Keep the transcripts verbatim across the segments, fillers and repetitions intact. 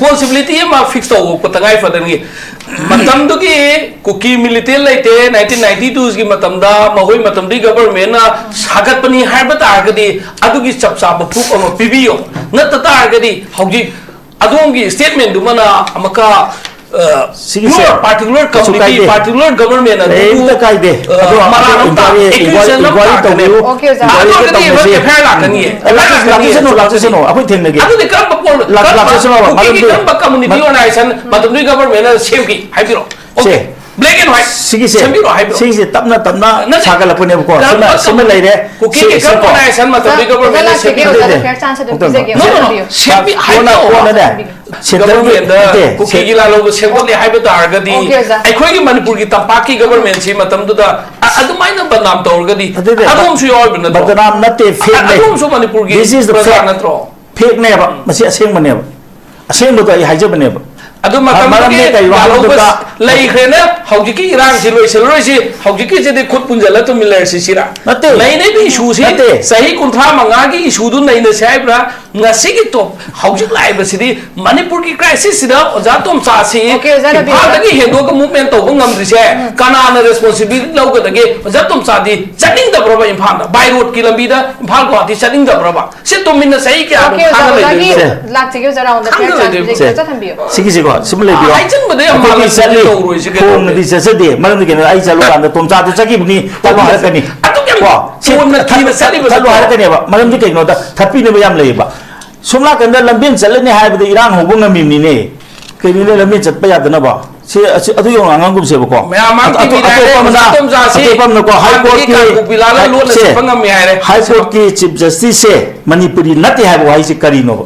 Responsibility ꯑꯃ fix ꯇꯧꯕ ꯇꯉꯥꯏ ꯐꯗꯅꯤ꯫ ꯃꯇꯝꯗꯨꯒꯤ ꯀꯨꯀꯤ ꯃꯤꯂꯤꯇꯦꯟ ꯂꯩꯇꯦ, ꯅꯥꯏꯟꯇꯤꯟ ꯅꯥꯏꯟꯇꯤ ꯇꯨꯒꯤ ꯃꯇꯝꯗ ꯃꯈꯣꯏ ꯃꯇꯝꯗꯨꯒꯤ ꯒꯕꯔꯃꯦꯟꯅ ꯁꯥꯒꯠꯄꯅꯤ ꯍꯥꯏꯕ ꯇꯥꯔꯒꯗꯤ, ꯑꯗꯨꯒꯤ ꯆꯞ ꯆꯥꯕ ꯄ꯭ꯔꯨꯐ ꯑꯃ ꯄꯤꯕꯤꯌꯨ꯫ ꯅꯠꯇ ꯇꯥꯔꯒꯗꯤ ꯍꯧꯖꯤꯛ ꯑꯗꯣꯝꯒꯤ ꯁ꯭ꯇꯦꯠꯃꯦꯟꯗꯨꯃꯅ ꯑꯃꯨꯛꯀ, ꯑ, ꯁꯤꯒꯤꯁꯦ particular ꯀꯩꯁꯨ community, ꯀꯥꯏꯗꯦ꯫ Particular government ꯑꯗꯨꯕꯨ, ꯀꯩꯝꯇ ꯀꯥꯏꯗꯦ꯫ ꯑ, ꯑꯗꯣ ꯃꯔꯥꯜ ꯑꯃ ꯇꯥ-, inquiry, accusation ꯑꯃ inquiry ꯇꯥꯔꯛꯀꯅꯦꯕ꯫ ꯇꯧꯕꯤꯌꯨ꯫ Okay, ꯑꯣꯖꯥ꯫ ꯑꯗꯨ ꯑꯣꯏꯔꯒꯗꯤ ꯍꯥꯏꯕꯤꯌꯨ꯫ ꯑꯩꯈꯣꯏ F I R ꯂꯥꯛꯀꯅꯤꯌꯦ꯫ ꯑꯦ, ꯂꯥꯛꯆꯁꯅꯨ, ꯂꯥꯛꯆꯁꯅꯨ, ꯂꯥꯛꯆꯁꯅꯨ, ꯑꯩꯈꯣꯏ ꯊꯦꯡꯅꯒꯦ꯫ ꯑꯗꯨꯗꯤ ꯀꯔꯝꯕ ꯄꯣꯠ-, ꯂꯥꯛ-, ꯀꯔꯝꯕ ꯂꯥꯛꯆꯁꯅꯨ ꯍꯥꯏꯕ, ꯀꯨꯀꯤꯒꯤ ꯃꯔꯝꯗꯤ ꯀꯔꯝꯕ community ꯃ-, organization ꯃꯇꯝꯗꯨꯒꯤ ꯒꯕꯔꯃꯦꯟꯅ ꯁꯦꯝꯈꯤ ꯍꯥꯏꯕꯤꯔꯣ? Okay, say, black and white ꯁꯤꯒꯤꯁꯦ, ꯁꯦꯝꯕꯤꯔꯣ ꯍꯥꯏꯕꯤꯔꯣ? ꯁꯤꯒꯤꯁꯦ ꯇꯞꯅ ꯇꯞꯅ ꯅꯠꯇꯦ, ꯁꯥꯒꯠꯂꯛꯄꯅꯦꯕꯀꯣ꯫ ꯀꯔꯝꯕ ꯁꯤꯃ, ꯁꯤꯃ ꯀꯝ-, ꯂꯩꯔꯦ꯫ ꯀꯨꯀꯤꯒꯤ ꯁꯤ, ꯀꯔꯝꯕ ꯁꯤꯀꯣ꯫ Organization ꯃꯇꯝꯗꯨꯒꯤ ꯑꯣꯖꯥ, ꯒꯕꯔꯃꯦꯟꯅ ꯑꯣꯖꯥ ꯂꯥꯛꯆꯒꯦ, ꯁꯦꯝꯈꯤ? ꯑꯣꯖꯥꯗ ꯅꯠꯇꯦ, ꯅꯠꯇꯦ꯫ Fair chance ꯑꯗꯨꯝ ꯅꯠꯇꯦ, ꯄꯤꯖꯒꯦ, ꯅꯠꯇꯦ꯫ ꯁꯦꯝꯕꯤ-, ꯀꯣꯟꯅ, ꯍꯥꯏꯕꯤꯔꯣ꯫ ꯀꯣꯟꯅꯅꯦ꯫ ꯁꯦꯝꯕꯤ-, ꯁꯦꯟꯇ꯭ꯔꯦꯜꯒꯤ ꯒꯕꯔꯃꯦꯟꯗ ꯅꯠꯇꯦ, ꯀꯨꯀꯤꯒꯤ ꯁꯦꯟ- ꯂꯥꯂꯣꯡꯗꯣ ꯁꯦꯝꯗꯣꯛꯂꯦ ꯍꯥꯏꯕ ꯇꯥꯔꯒꯗꯤ, Okay, ꯑꯣꯖꯥ꯫ ꯑꯩꯈꯣꯏꯒꯤ ꯃꯅꯤꯄꯨꯔꯒꯤ ꯇꯝꯄꯥꯛꯀꯤ ꯒꯕꯔꯃꯦꯟꯁꯤ ꯃꯇꯝꯗꯨꯗ ꯑ-, ꯑꯗꯨꯃꯥꯏꯅ ꯕꯗꯅꯥꯝ ꯇꯧꯔꯒꯗꯤ, ꯑꯗꯨꯗꯤ ꯑꯗꯣꯝꯁꯨ ꯌꯥꯎꯔꯤꯕ ꯅꯠꯇ꯭ꯔꯣ? ꯕꯗꯅꯥꯝ ꯅꯠꯇꯦ, ꯑ-, fact ꯅꯦ꯫ ꯑꯗꯣꯝꯁꯨ ꯃꯅꯤꯄꯨꯔꯒꯤ This is the ꯄ꯭ꯔꯖꯥ fact. ꯅꯠꯇ꯭ꯔꯣ? Fact ꯅꯦꯕ, ꯃꯁꯤ ꯑꯁꯦꯡꯕꯅꯦꯕ꯫ ꯑꯁꯦꯡꯕꯗꯣ ꯑꯩ ꯍꯥꯏꯖꯕꯅꯦꯕ꯫ ꯑꯗꯨ ꯃ-, ꯃꯇꯝꯗꯨꯒꯤ ꯃꯔꯝꯗꯤ ꯀꯩꯅꯣ ꯂꯥꯜꯍꯧꯕ ꯍꯥꯏꯕꯗ ꯂꯩꯈ꯭ꯔꯦꯅ, ꯍꯧꯖꯤꯛꯀꯤ ꯏꯔꯥꯡꯁꯤ ꯂꯣꯏꯁꯤꯜꯂꯔꯣꯏꯁꯤ, ꯍꯧꯖꯤꯛꯀꯤꯁꯤꯗꯤ ꯈꯨꯠ ꯄꯨꯟꯁꯤꯜꯂ ꯇꯨꯃꯤꯟ ꯂꯩꯔꯁꯤ ꯁꯤꯔꯥ? ꯅꯠꯇꯦ꯫ ꯂꯩꯔꯤꯕ ꯏꯁꯨꯁꯤ ꯅꯠꯇꯦ꯫ ꯆꯍꯤ ꯀꯨꯟꯊ꯭ꯔꯥ ꯃꯉꯥꯒꯤ ꯏꯁꯨꯗꯨ ꯅꯩꯅꯁꯤ ꯍꯥꯏꯕ꯭ꯔꯥ? ꯉꯁꯤꯒꯤ ꯇꯣꯞ-, ꯍꯧꯖꯤꯛ ꯂꯥꯛꯏꯕꯁꯤꯗꯤ ꯃꯅꯤꯄꯨꯔꯒꯤ crisis ꯁꯤꯗ ꯑꯣꯖꯥ ꯇꯣꯝꯆꯥꯁꯤ Okay, ꯑꯣꯖꯥ ꯔꯕꯤꯟꯗ꯭ꯔ꯫ ꯏꯝꯐꯥꯜꯗꯒꯤ ꯍꯦꯟꯗꯣꯛꯑꯒ movement ꯇꯧꯕ ꯉꯝꯗ꯭ꯔꯤꯁꯦ ꯎꯝ꯫ ꯀꯅꯥꯅ responsibility ꯂꯧꯒꯗꯒꯦ? ꯑꯣꯖꯥ ꯇꯣꯝꯆꯥꯗꯤ ꯆꯠꯅꯤꯡꯗꯕ꯭ꯔꯕ ꯏꯝꯐꯥꯜꯗ? By road ꯀꯤ ꯂꯝꯕꯤꯗ ꯏꯝꯐꯥꯜ ꯒꯨꯋꯥꯍꯥꯇꯤ ꯆꯠꯅꯤꯡꯗꯕ꯭ꯔꯕ? ꯁꯤ ꯇꯨꯃꯤꯟꯅ ꯆꯍꯤ ꯀꯌꯥ Okay, ꯑꯣꯖꯥ, ꯈꯥꯡꯉ ꯑꯣꯖꯥꯒꯤ ꯂꯩꯗꯣꯏꯅꯣ? ꯂꯥꯛꯆꯒꯦ, ꯑꯣꯖꯥ, round ꯗ ꯈꯥꯡꯉ fair chance ꯂꯩꯗꯣꯏꯅꯣ? ꯄꯤꯖꯒꯦ꯫ ꯁꯦ꯫ ꯆꯠꯊꯟꯕꯤꯌꯨ꯫ ꯁꯤꯒꯤꯁꯦꯀꯣ, ꯁꯤꯃ ꯂꯩꯕꯤꯔꯣ꯫ ꯍꯥꯏꯖꯤꯟꯕꯗ ꯌꯥꯝ ꯑꯩꯈꯣꯏꯗꯤ ꯃꯥꯜꯂꯝꯗꯅ ꯆꯠꯂꯤ, ꯇꯧꯔꯣꯏꯁꯦ ꯀꯩꯗꯧꯔꯒꯦ? ꯈꯣꯡꯅꯗꯤ ꯆꯠꯆꯗꯦ꯫ ꯃꯔꯝꯗꯤ ꯀꯩꯅꯣ, ꯑꯩ ꯆꯠꯂꯨꯀꯥꯟꯗ ꯇꯣꯝꯆꯥꯗꯣ ꯆꯠꯈꯤꯕꯅꯤ, ꯆꯠꯂꯣ ꯍꯥꯏꯔꯛꯀꯅꯤ꯫ ꯑꯗꯨꯛ ꯌꯥꯝ ꯀꯣ? ꯁꯤ ꯀꯣꯟꯅ ꯊ-, ꯊꯤꯅ ꯊ-, ꯆꯠꯂꯤꯕ ꯆꯠꯂꯣ ꯅꯠꯇ꯭ꯔꯣ? ꯍꯥꯏꯔꯛꯀꯅꯦꯕ꯫ ꯃꯔꯝꯗꯤ ꯀꯩꯒꯤꯅꯣꯗ, ꯊꯠꯄꯤꯅꯕ ꯌꯥꯝ ꯂꯩꯌꯦꯕ꯫ ꯁꯣꯝ ꯅꯥꯀꯟꯗ ꯂꯝꯕꯦꯟ ꯆꯠꯂꯅꯤ ꯍꯥꯏꯕꯗ ꯏꯔꯥꯡ ꯍꯧꯕ ꯉꯝꯃꯤꯕꯅꯤꯅꯦ꯫ ꯀꯩꯅꯣꯅꯦ, ꯂꯝꯕꯦꯟ ꯆꯠꯄ ꯌꯥꯗꯅꯕ? ꯁꯤ, ꯑꯁꯤ, ꯑꯗꯨ ꯌꯧꯅ ꯉꯥꯡꯒꯨꯝꯁꯦꯕꯀꯣ꯫ ꯃꯌꯥꯝ ꯃꯥꯡ ꯑꯇꯣꯞ-, ꯇꯤꯚꯤ ꯑꯇꯣꯞꯄ ꯂꯥꯏꯔꯦ, ꯑꯃꯅ, ꯑꯣꯖꯥ ꯇꯣꯝꯆꯥꯁꯤ ꯑꯇꯣꯞꯄ ꯑꯃꯅꯀꯣ, High ꯍꯥꯟꯅꯗꯒꯤ Court ꯀꯤ, ꯀꯥꯡꯄꯣꯛꯄꯤ ꯂꯥꯜꯂ ꯍꯥꯏ-, ꯂꯣꯠꯅ ꯁꯦ, ꯆꯠꯄ ꯉꯝꯃꯤ ꯍꯥꯏꯔꯦ꯫ High Court ꯀꯤ Chief Justice ꯁꯦ ꯃꯅꯤꯄꯨꯔꯤ ꯅꯠꯇꯦ ꯍꯥꯏꯕ ꯋꯥꯍꯩꯁꯦ ꯀꯔꯤꯅꯣꯕ?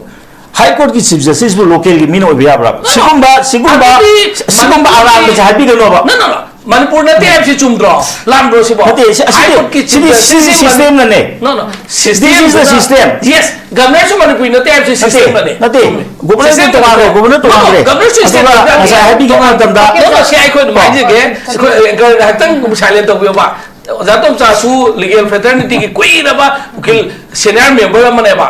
High Court ꯀꯤ Chief Justice ꯕꯨ local ꯒꯤ ꯃꯤꯅ ꯑꯣꯏꯕ ꯌꯥꯕ꯭ꯔꯥ? No, no. ꯁꯤꯒꯨꯝꯕ, ꯁꯤꯒꯨꯝꯕ, ꯑꯗꯨꯗꯤ ꯁꯤꯒꯨꯝꯕ ꯃꯅꯤꯄꯨꯔꯒꯤ ꯑꯔꯥꯟꯕꯁꯦ ꯍꯥꯏꯕꯤꯒꯅꯣꯕ꯫ No, no, no. ꯃꯅꯤꯄꯨꯔ ꯅꯠꯇꯦ ꯍꯥꯏꯕꯁꯤ ꯆꯨꯝꯗ꯭ꯔꯣ? ꯂꯥꯟꯕ꯭ꯔꯣ ꯁꯤꯕꯣ? ꯅꯠꯇꯦ, ꯁꯤ, ꯑꯁꯤꯗꯤ, High Court ꯀꯤ Chief ꯁꯤꯗꯤ, Justice ꯁꯤꯗꯤ ꯁꯦ ꯃꯅꯤ-, system ꯅꯅꯦ꯫ No, no. This is the system. System ꯗꯨꯅ, yes, Governor ꯁꯨ ꯃꯅꯤꯄꯨꯔꯤ ꯅꯠꯇꯦ ꯍꯥꯏꯕꯁꯤ ꯅꯠꯇꯦ, system ꯅꯅꯦ꯫ ꯅꯠꯇꯦ꯫ ꯆꯨꯝꯃꯦ꯫ Governor ꯁꯨ System ꯇꯣꯉꯥꯟꯈ꯭ꯔꯦ, ꯅꯠꯇꯦ꯫ Governor ꯅꯠꯇꯦ꯫ No, no, ꯇꯣꯉꯥꯟꯈ꯭ꯔꯦ꯫ Governor ꯁꯨ state ꯑꯗꯨꯒ ꯅꯠꯇꯦ꯫ ꯉꯁꯥꯏ ꯍꯥꯏꯕꯤꯈꯤꯕ ꯃꯇꯝꯗ Okay, no, no, okay. ꯁꯤ ꯑꯩꯈꯣꯏ ꯑꯗꯨꯝ ꯍꯥꯏꯖꯒꯦ꯫ ꯑꯩꯈꯣꯏ ꯉꯥꯏꯍꯥꯛꯇꯪ silent ꯇꯧꯕꯤꯌꯣꯕ꯫ ꯑꯣꯖꯥ ꯇꯣꯝꯆꯥꯁꯨ ꯂꯤꯒꯦꯜ ꯐ꯭ꯔꯦꯇꯔꯅꯤꯇꯤꯒꯤ ꯀꯨꯏꯔꯕ ꯎꯀꯤꯜ ꯁꯦꯅꯤꯌꯔ ꯃꯦꯝꯕꯔ ꯑꯃꯅꯦꯕ꯫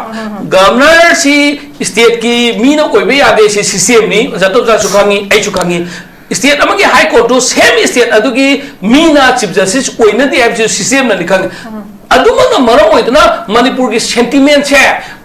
ꯒꯕꯔꯅꯔꯁꯤ ꯁ꯭ꯇꯦꯠꯀꯤ ꯃꯤꯅ ꯑꯣꯏꯕ ꯌꯥꯗꯦ, ꯁꯤ ꯁꯤꯁꯇꯦꯝꯅꯤ꯫ ꯑꯣꯖꯥ ꯇꯣꯝꯆꯥꯁꯨ ꯈꯪꯉꯤ, ꯑꯩꯁꯨ ꯈꯪꯉꯤ꯫ ꯁ꯭ꯇꯦꯠ ꯑꯃꯒꯤ ꯍꯥꯏ ꯀꯣꯔꯠꯇꯨ ꯁꯦꯝ ꯁ꯭ꯇꯦꯠ ꯑꯗꯨꯒꯤ ꯃꯤꯅ ꯆꯤꯐ ꯖꯁꯇꯤꯁ ꯑꯣꯏꯅꯗꯦ ꯍꯥꯏꯕꯁꯤ ꯁꯤꯁꯇꯦꯝꯅꯗꯤ ꯈꯪꯉꯤ꯫ ꯑꯗꯨꯃꯛꯅ ꯃꯔꯝ ꯑꯣꯏꯗꯨꯅ ꯃꯅꯤꯄꯨꯔꯒꯤ ꯁꯦꯟꯇꯤꯃꯦꯟꯁꯦ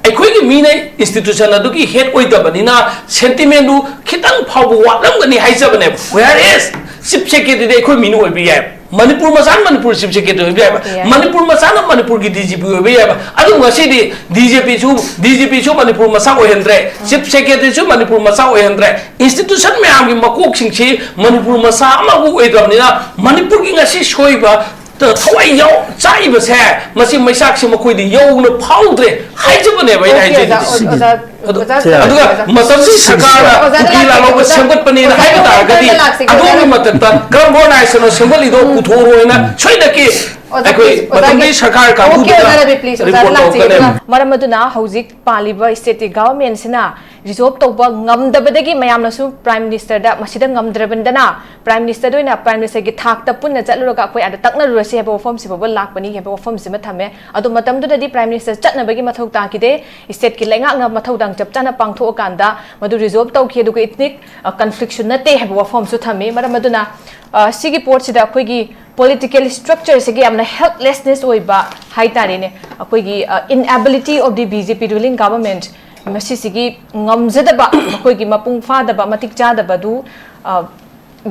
ꯑꯩꯈꯣꯏꯒꯤ ꯃꯤꯅ ꯏꯟꯁꯇꯤꯇ꯭ꯌꯨꯁꯟ ꯑꯗꯨꯒꯤ ꯍꯦꯗ ꯑꯣꯏꯗꯕꯅꯤꯅ ꯁꯦꯟꯇꯤꯃꯦꯟꯗꯨ ꯈꯤꯇꯪ ꯐꯥꯎꯕ ꯋꯥꯠꯂꯝꯒꯅꯤ ꯍꯥꯏꯖꯕꯅꯦꯕ꯫ Whereas ꯆꯤꯐ ꯁꯦꯀ꯭ꯔꯦꯇꯔꯤꯗꯤ ꯑꯩꯈꯣꯏ ꯃꯤꯅ ꯑꯣꯏꯕ ꯌꯥꯏ꯫ ꯃꯅꯤꯄꯨꯔ ꯃꯆꯥꯅ ꯃꯅꯤꯄꯨꯔ ꯆꯤꯐ ꯁꯦꯀ꯭ꯔꯦꯇꯔꯤ ꯑꯣꯏꯕ ꯌꯥꯏꯕ꯫ ꯑꯣꯏꯕ ꯌꯥꯏ꯫ ꯃꯅꯤꯄꯨꯔ ꯃꯆꯥꯅ ꯃꯅꯤꯄꯨꯔꯒꯤ ꯗꯤ ꯖꯤ ꯄꯤ ꯑꯣꯏꯕ ꯌꯥꯏꯕ꯫ ꯑꯗꯨꯕꯨ ꯉꯁꯤꯗꯤ ꯗꯤ ꯖꯤ ꯄꯤꯁꯨ, ꯗꯤ ꯖꯤ ꯄꯤꯁꯨ ꯃꯅꯤꯄꯨꯔ ꯃꯆꯥ ꯑꯣꯏꯍꯟꯗ꯭ꯔꯦ, ꯆꯤꯐ ꯁꯦꯀ꯭ꯔꯦꯇꯔꯤꯁꯨ ꯃꯅꯤꯄꯨꯔ ꯃꯆꯥ ꯑꯣꯏꯍꯟꯗ꯭ꯔꯦ, ꯏꯟꯁꯇꯤꯇ꯭ꯌꯨꯁꯟ ꯃꯌꯥꯝꯒꯤ ꯃꯀꯣꯛꯁꯤꯡꯁꯤ ꯃꯅꯤꯄꯨꯔ ꯃꯆꯥ ꯑꯃꯕꯨ ꯑꯣꯏꯗ꯭ꯔꯕꯅꯤꯅ ꯃꯅꯤꯄꯨꯔꯒꯤ ꯉꯁꯤ ꯁꯣꯏꯕ ꯊꯋꯥꯏ ꯌꯥꯎ ꯆꯥꯛꯏꯕꯁꯦ, ꯃꯁꯤ ꯃꯩꯆꯥꯛꯁꯤ ꯃꯈꯣꯏꯗꯤ ꯌꯧꯅ ꯐꯥꯎꯗ꯭ꯔꯦ ꯍꯥꯏꯖꯕꯅꯦꯕ ꯑꯩꯅ ꯑꯣꯀꯦ, ꯑꯣꯖꯥ, ꯍꯥꯏꯖꯔꯤꯁꯦ꯫ ꯑꯣꯖꯥ, ꯑꯗꯣ, ꯑꯣꯖꯥ, ꯑꯗꯨꯒ ꯃꯇꯝꯁꯤ ꯁꯔꯀꯥꯔꯅ ꯑꯣꯖꯥꯗ ꯀꯨꯀꯤ ꯂꯥꯛꯆꯒꯦ, ꯂꯥꯜꯍꯧꯕ ꯑꯣꯖꯥꯗ ꯁꯦꯝꯒꯠꯄꯅꯦꯅ ꯂꯥꯛꯆꯒꯦ, ꯍꯥꯏꯕ ꯑꯣꯖꯥꯗ ꯇꯥꯔꯒꯗꯤ ꯂꯥꯛꯆꯒꯦ, ꯑꯗꯣꯝꯒꯤ ꯑꯣꯖꯥꯗ ꯃꯊꯛꯇ ꯀꯔꯝꯕ ꯑꯣꯔꯒꯅꯥꯏꯖꯦꯁꯟꯅꯣ ꯁꯦꯝꯒꯠꯂꯤꯗꯣ ꯄꯨꯊꯣꯔꯣꯏꯅ ꯁꯣꯏꯗꯅꯀꯤ ꯑꯣꯖꯥ, ꯑꯩꯈꯣꯏ please, ꯑꯣꯖꯥꯒꯤ ꯃꯇꯝꯗꯨꯒꯤ ꯁꯔꯀꯥꯔ ꯑꯣꯀꯦ, ꯀꯥꯡꯕꯨꯗꯨꯗ ꯑꯣꯖꯥ ꯔꯕꯤ, please, ꯑꯣꯖꯥꯗ report ꯂꯥꯛꯆꯒꯦ꯫ ꯇꯧꯔꯛꯀꯅꯦꯕ꯫ ꯃꯔꯝ ꯑꯗꯨꯅ ꯍꯧꯖꯤꯛ ꯄꯥꯜꯂꯤꯕ ꯁ꯭ꯇꯦꯠꯀꯤ ꯒꯚꯔꯟꯃꯦꯟꯠꯁꯤꯅ ꯔꯤꯖꯣꯜꯕ ꯇꯧꯕ ꯉꯝꯗꯕꯗꯒꯤ ꯃꯌꯥꯝꯅꯁꯨ ꯄ꯭ꯔꯥꯏꯝ ꯃꯤꯅꯤꯁꯇꯔꯗ ꯃꯁꯤꯗ ꯉꯝꯗ꯭ꯔꯕꯅꯤꯅ ꯄ꯭ꯔꯥꯏꯝ ꯃꯤꯅꯤꯁꯇꯔꯗ ꯑꯣꯏꯅ ꯄ꯭ꯔꯥꯏꯝ ꯃꯤꯅꯤꯁꯇꯔꯒꯤ ꯊꯥꯛꯇ ꯄꯨꯟꯅ ꯆꯠꯂꯨꯔꯒ ꯑꯩꯈꯣꯏ ꯑꯥꯗ ꯇꯛꯅꯔꯨꯔꯁꯤ ꯍꯥꯏꯕ ꯋꯥꯐꯝꯁꯤ ꯐꯥꯎꯕ ꯂꯥꯛꯄꯅꯤ ꯍꯥꯏꯕ ꯋꯥꯐꯝꯁꯤꯃ ꯊꯝꯃꯦ꯫ ꯑꯗꯣ ꯃꯇꯝꯗꯨꯗꯗꯤ ꯄ꯭ꯔꯥꯏꯝ ꯃꯤꯅꯤꯁꯇꯔ ꯆꯠꯅꯕꯒꯤ ꯃꯊꯧ ꯇꯥꯈꯤꯗꯦ꯫ ꯁ꯭ꯇꯦꯠꯀꯤ ꯂꯩꯉꯥꯛꯅ ꯃꯊꯧꯗꯥꯡ ꯆꯞ ꯆꯥꯅ ꯄꯥꯡꯊꯣꯛꯑꯀꯥꯟꯗ ꯃꯗꯨ ꯔꯤꯖꯣꯜꯕ ꯇꯧꯈꯤ, ꯑꯗꯨꯒ ꯏꯊꯅꯤꯛ ꯀꯟꯐ꯭ꯂꯤꯛꯁꯨ ꯅꯠꯇꯦ ꯍꯥꯏꯕ ꯋꯥꯐꯝꯁꯨ ꯊꯝꯃꯤ꯫ ꯃꯔꯝ ꯑꯗꯨꯅ, ꯑ, ꯁꯤꯒꯤ ꯄꯣꯠꯁꯤꯗ ꯑꯩꯈꯣꯏꯒꯤ ꯄꯣꯂꯤꯇꯤꯀꯦꯜ ꯁ꯭ꯇ꯭ꯔꯛꯆꯔꯁꯤꯒꯤ ꯌꯥꯝꯅ ꯍꯦꯜꯞꯂꯦꯁꯅꯦꯁ ꯑꯣꯏꯕ ꯍꯥꯏ ꯇꯥꯔꯦꯅꯦ, ꯑꯩꯈꯣꯏꯒꯤ, ꯑ, inability of the B J P ruling government, ꯃꯁꯤꯁꯤꯒꯤ ꯉꯝꯖꯗꯕ, ꯃꯈꯣꯏꯒꯤ ꯃꯄꯨꯡ ꯐꯥꯗꯕ, ꯃꯇꯤꯛ ꯆꯥꯗꯕꯗꯨ, ꯑ,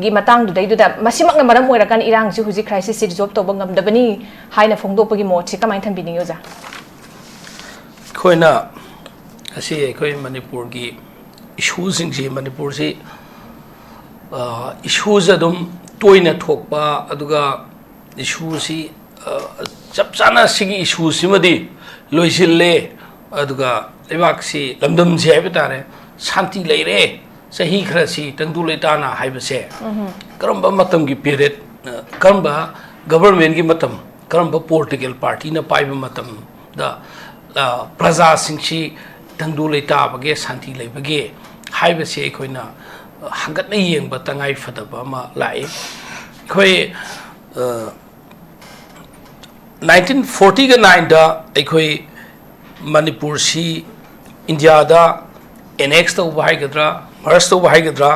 ꯒꯤ ꯃꯇꯥꯡꯗꯨꯗꯩꯗꯨꯗ ꯃꯁꯤꯃꯛꯅ ꯃꯔꯝ ꯑꯣꯏꯔꯀꯥꯟꯗ ꯏꯔꯥꯡꯁꯤ ꯍꯧꯖꯤꯛ ꯀ꯭ꯔꯥꯏꯁꯤꯁꯁꯤ ꯔꯤꯖꯣꯜꯕ ꯇꯧꯕ ꯉꯝꯗꯕꯅꯤ ꯍꯥꯏꯅ ꯐꯣꯡꯗꯣꯛꯄꯒꯤ ꯃꯣꯠꯁꯤ ꯀꯃꯥꯏꯅ ꯊꯝꯕꯤꯅꯤꯡꯉꯤ, ꯑꯣꯖꯥ? ꯑꯩꯈꯣꯏꯅ ꯉꯁꯤ ꯑꯩꯈꯣꯏ ꯃꯅꯤꯄꯨꯔꯒꯤ ꯏꯁꯨꯁꯤꯡꯁꯤ, ꯃꯅꯤꯄꯨꯔꯁꯤ, ꯑ, ꯏꯁꯨꯁꯦ ꯑꯗꯨꯝ ꯇꯣꯏꯅ ꯊꯣꯛꯄ, ꯑꯗꯨꯒ ꯏꯁꯨꯁꯤ, ꯑ, ꯆꯞ ꯆꯥꯅ ꯁꯤꯒꯤ ꯏꯁꯨꯁꯤꯃꯗꯤ ꯂꯣꯏꯁꯤꯜꯂꯦ, ꯑꯗꯨꯒ ꯂꯩꯕꯥꯛꯁꯤ, ꯂꯝꯗꯝꯁꯤ ꯍꯥꯏꯕ ꯇꯥꯔꯦ, ꯁꯥꯟꯇꯤ ꯂꯩꯔꯦ, ꯆꯍꯤ ꯈꯔꯁꯤ ꯇꯪꯗꯨ ꯂꯩꯇꯥꯅ ꯍꯥꯏꯕꯁꯦ, ꯀꯔꯝꯕ ꯃꯇꯝꯒꯤ ꯄꯤꯔꯤꯌꯗ, ꯑ, ꯀꯔꯝꯕ ꯒꯚꯔꯟꯃꯦꯟꯠꯀꯤ ꯃꯇꯝ, ꯀꯔꯝꯕ ꯄꯣꯂꯤꯇꯤꯀꯦꯜ ꯄꯥꯔꯇꯤꯅ ꯄꯥꯏꯕ ꯃꯇꯝꯗ, ꯑ, ꯄ꯭ꯔꯖꯥꯁꯤꯡꯁꯤ ꯇꯪꯗꯨ ꯂꯩꯇꯥꯕꯒꯦ, ꯁꯥꯟꯇꯤ ꯂꯩꯕꯒꯦ ꯍꯥꯏꯕꯁꯤ ꯑꯩꯈꯣꯏꯅ, ꯑ, ꯍꯪꯒꯠꯅ ꯌꯦꯡꯕ ꯇꯉꯥꯏ ꯐꯗꯕ ꯑꯃ ꯂꯥꯛꯏ꯫ ꯑꯩꯈꯣꯏ, ꯑ, ꯅꯥꯏꯟꯇꯤꯟ ꯐꯣꯔꯇꯤꯒ ꯅꯥꯏꯟꯗ ꯑꯩꯈꯣꯏ ꯃꯅꯤꯄꯨꯔꯁꯤ ꯏꯟꯗꯤꯌꯥꯗ ꯑꯦꯅꯦꯛꯁ ꯇꯧꯕ ꯍꯥꯏꯒꯗ꯭ꯔꯥ, ꯃꯔꯖ ꯇꯧꯕ ꯍꯥꯏꯒꯗ꯭ꯔꯥ,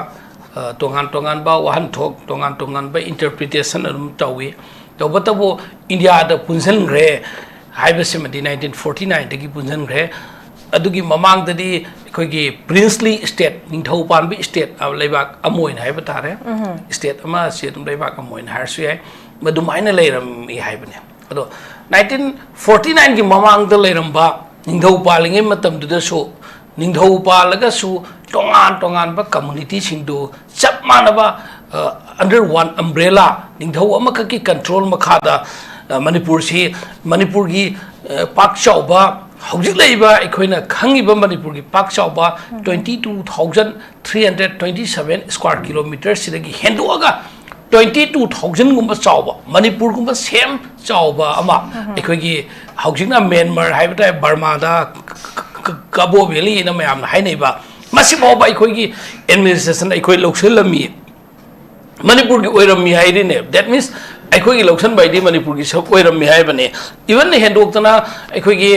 ꯑ, ꯇꯣꯉꯥꯟ ꯇꯣꯉꯥꯟꯕ ꯋꯥꯍꯟꯊꯣꯛ, ꯇꯣꯉꯥꯟ ꯇꯣꯉꯥꯟꯕ ꯏꯟꯇꯔꯄ꯭ꯔꯤꯇꯦꯁꯟ ꯑꯗꯨꯝ ꯇꯧꯏ꯫ ꯇꯧꯕꯇꯕꯨ ꯏꯟꯗꯤꯌꯥꯗ ꯄꯨꯟꯁꯤꯟꯈ꯭ꯔꯦ ꯍꯥꯏꯕꯁꯤꯃꯗꯤ ꯅꯥꯏꯟꯇꯤꯟ ꯐꯣꯔꯇꯤ ꯅꯥꯏꯟꯗꯒꯤ ꯄꯨꯟꯁꯤꯟꯈ꯭ꯔꯦ꯫ ꯑꯗꯨꯒꯤ ꯃꯃꯥꯡꯗꯗꯤ ꯑꯩꯈꯣꯏꯒꯤ ꯄ꯭ꯔꯤꯟꯁꯂꯤ ꯁ꯭ꯇꯦꯠ, ꯅꯤꯡꯊꯧ ꯄꯥꯟꯕ ꯁ꯭ꯇꯦꯠ, ꯑ, ꯂꯩꯕꯥꯛ ꯑꯃ ꯑꯣꯏꯅ ꯍꯥꯏꯕ ꯇꯥꯔꯦ꯫ ꯁ꯭ꯇꯦꯠ ꯑꯃ ꯑꯁꯤ ꯑꯗꯨꯝ ꯂꯩꯕꯥꯛ ꯑꯃ ꯑꯣꯏꯅ ꯍꯥꯏꯔꯁꯨ ꯌꯥꯏ꯫ ꯃꯗꯨꯃꯥꯏꯅ ꯂꯩꯔꯝꯃꯤ ꯍꯥꯏꯕꯅꯦ꯫ ꯑꯗꯣ ꯅꯥꯏꯟꯇꯤꯟ ꯐꯣꯔꯇꯤ ꯅꯥꯏꯟꯒꯤ ꯃꯃꯥꯡꯗ ꯂꯩꯔꯝꯕ ꯅꯤꯡꯊꯧ ꯄꯥꯜꯂꯤꯉꯩ ꯃꯇꯝꯗꯨꯗꯁꯨ ꯅꯤꯡꯊꯧ ꯄꯥꯜꯂꯒꯁꯨ ꯇꯣꯉꯥꯟ ꯇꯣꯉꯥꯟꯕ ꯀꯝꯃꯨꯅꯤꯇꯤꯁꯤꯡꯗꯨ ꯆꯞ ꯃꯥꯟꯅꯕ, ꯑ, under one umbrella, ꯅꯤꯡꯊꯧ ꯑꯃꯈꯛꯀꯤ ꯀꯟꯇ꯭ꯔꯣꯜ ꯃꯈꯥꯗ, ꯑ, ꯃꯅꯤꯄꯨꯔꯁꯤ, ꯃꯅꯤꯄꯨꯔꯒꯤ, ꯑ, ꯄꯥꯛ ꯆꯥꯎꯕ, ꯍꯧꯖꯤꯛ ꯂꯩꯔꯤꯕ ꯑꯩꯈꯣꯏꯅ ꯈꯪꯉꯤꯕ ꯃꯅꯤꯄꯨꯔꯒꯤ ꯄꯥꯛ ꯆꯥꯎꯕ twenty two thousand three hundred twenty seven square kilometer ꯁꯤꯗꯒꯤ ꯍꯦꯟꯗꯣꯛꯑꯒ twenty two thousandꯒꯨꯝꯕ ꯆꯥꯎꯕ, ꯃꯅꯤꯄꯨꯔꯒꯨꯝꯕ ꯁꯦꯝ ꯆꯥꯎꯕ ꯑꯃ, ꯑꯩꯈꯣꯏꯒꯤ ꯍꯧꯖꯤꯛꯅ ꯃ꯭ꯌꯥꯟꯃꯥꯔ ꯍꯥꯏꯕ ꯇꯥꯔꯦ, ꯕꯔꯃꯥꯗ ꯀ-, ꯀ-, ꯀ-, ꯀꯕꯣ ꯚꯦꯂꯤ ꯍꯥꯏꯅ ꯃꯌꯥꯝꯅ ꯍꯥꯏꯅꯩꯕ, ꯃꯁꯤ ꯐꯥꯎꯕ ꯑꯩꯈꯣꯏꯒꯤ ꯑꯦꯗꯃꯤꯅꯤꯁꯇ꯭ꯔꯦꯁꯟ ꯑꯩꯈꯣꯏ ꯂꯧꯁꯤꯜꯂꯝꯃꯤ꯫ ꯃꯅꯤꯄꯨꯔꯒꯤ ꯑꯣꯏꯔꯝꯃꯤ ꯍꯥꯏꯔꯤꯅꯦ꯫ That means ꯑꯩꯈꯣꯏꯒꯤ ꯂꯧꯁꯤꯟꯕ ꯍꯥꯏꯗꯤ ꯃꯅꯤꯄꯨꯔꯒꯤ ꯁꯔꯨꯛ ꯑꯣꯏꯔꯝꯃꯤ ꯍꯥꯏꯕꯅꯦ꯫ Even ꯍꯦꯟꯗꯣꯛꯇꯅ ꯑꯩꯈꯣꯏꯒꯤ,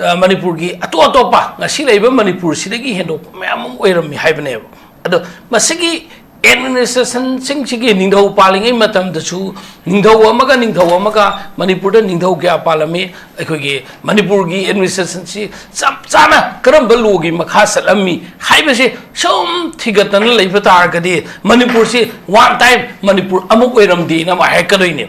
ꯑ, ꯃꯅꯤꯄꯨꯔꯒꯤ ꯑꯇꯣꯞ ꯑꯇꯣꯞꯄ ꯉꯁꯤ ꯂꯩꯔꯤꯕ ꯃꯅꯤꯄꯨꯔꯁꯤꯗꯒꯤ ꯍꯦꯟꯗꯣꯛꯄ ꯃꯌꯥꯝ ꯑꯃ ꯑꯣꯏꯔꯝꯃꯤ ꯍꯥꯏꯕꯅꯦꯕ꯫ ꯑꯗꯣ ꯃꯁꯤꯒꯤ ꯑꯦꯗꯃꯤꯅꯤꯁꯇ꯭ꯔꯦꯁꯟꯁꯤꯡꯁꯤꯒꯤ ꯅꯤꯡꯊꯧ ꯄꯥꯜꯂꯤꯉꯩ ꯃꯇꯝꯗꯁꯨ ꯅꯤꯡꯊꯧ ꯑꯃꯒ ꯅꯤꯡꯊꯧ ꯑꯃꯒ ꯃꯅꯤꯄꯨꯔꯗ ꯅꯤꯡꯊꯧ ꯀꯌꯥ ꯄꯥꯜꯂꯝꯃꯤ, ꯑꯩꯈꯣꯏꯒꯤ ꯃꯅꯤꯄꯨꯔꯒꯤ ꯑꯦꯗꯃꯤꯅꯤꯁꯇ꯭ꯔꯦꯁꯟꯁꯤ ꯆꯞ ꯆꯥꯅ ꯀꯔꯝꯕ ꯂꯣꯒꯤ ꯃꯈꯥ ꯆꯠꯂꯝꯃꯤ ꯍꯥꯏꯕꯁꯤ ꯁꯨꯝ ꯊꯤꯒꯠꯇꯅ ꯂꯩꯕ ꯇꯥꯔꯒꯗꯤ ꯃꯅꯤꯄꯨꯔꯁꯤ one time ꯃꯅꯤꯄꯨꯔ ꯑꯃ ꯑꯣꯏꯔꯝꯗꯦꯅ ꯑꯃ ꯍꯥꯏꯔꯛꯀꯗꯣꯏꯅꯦ꯫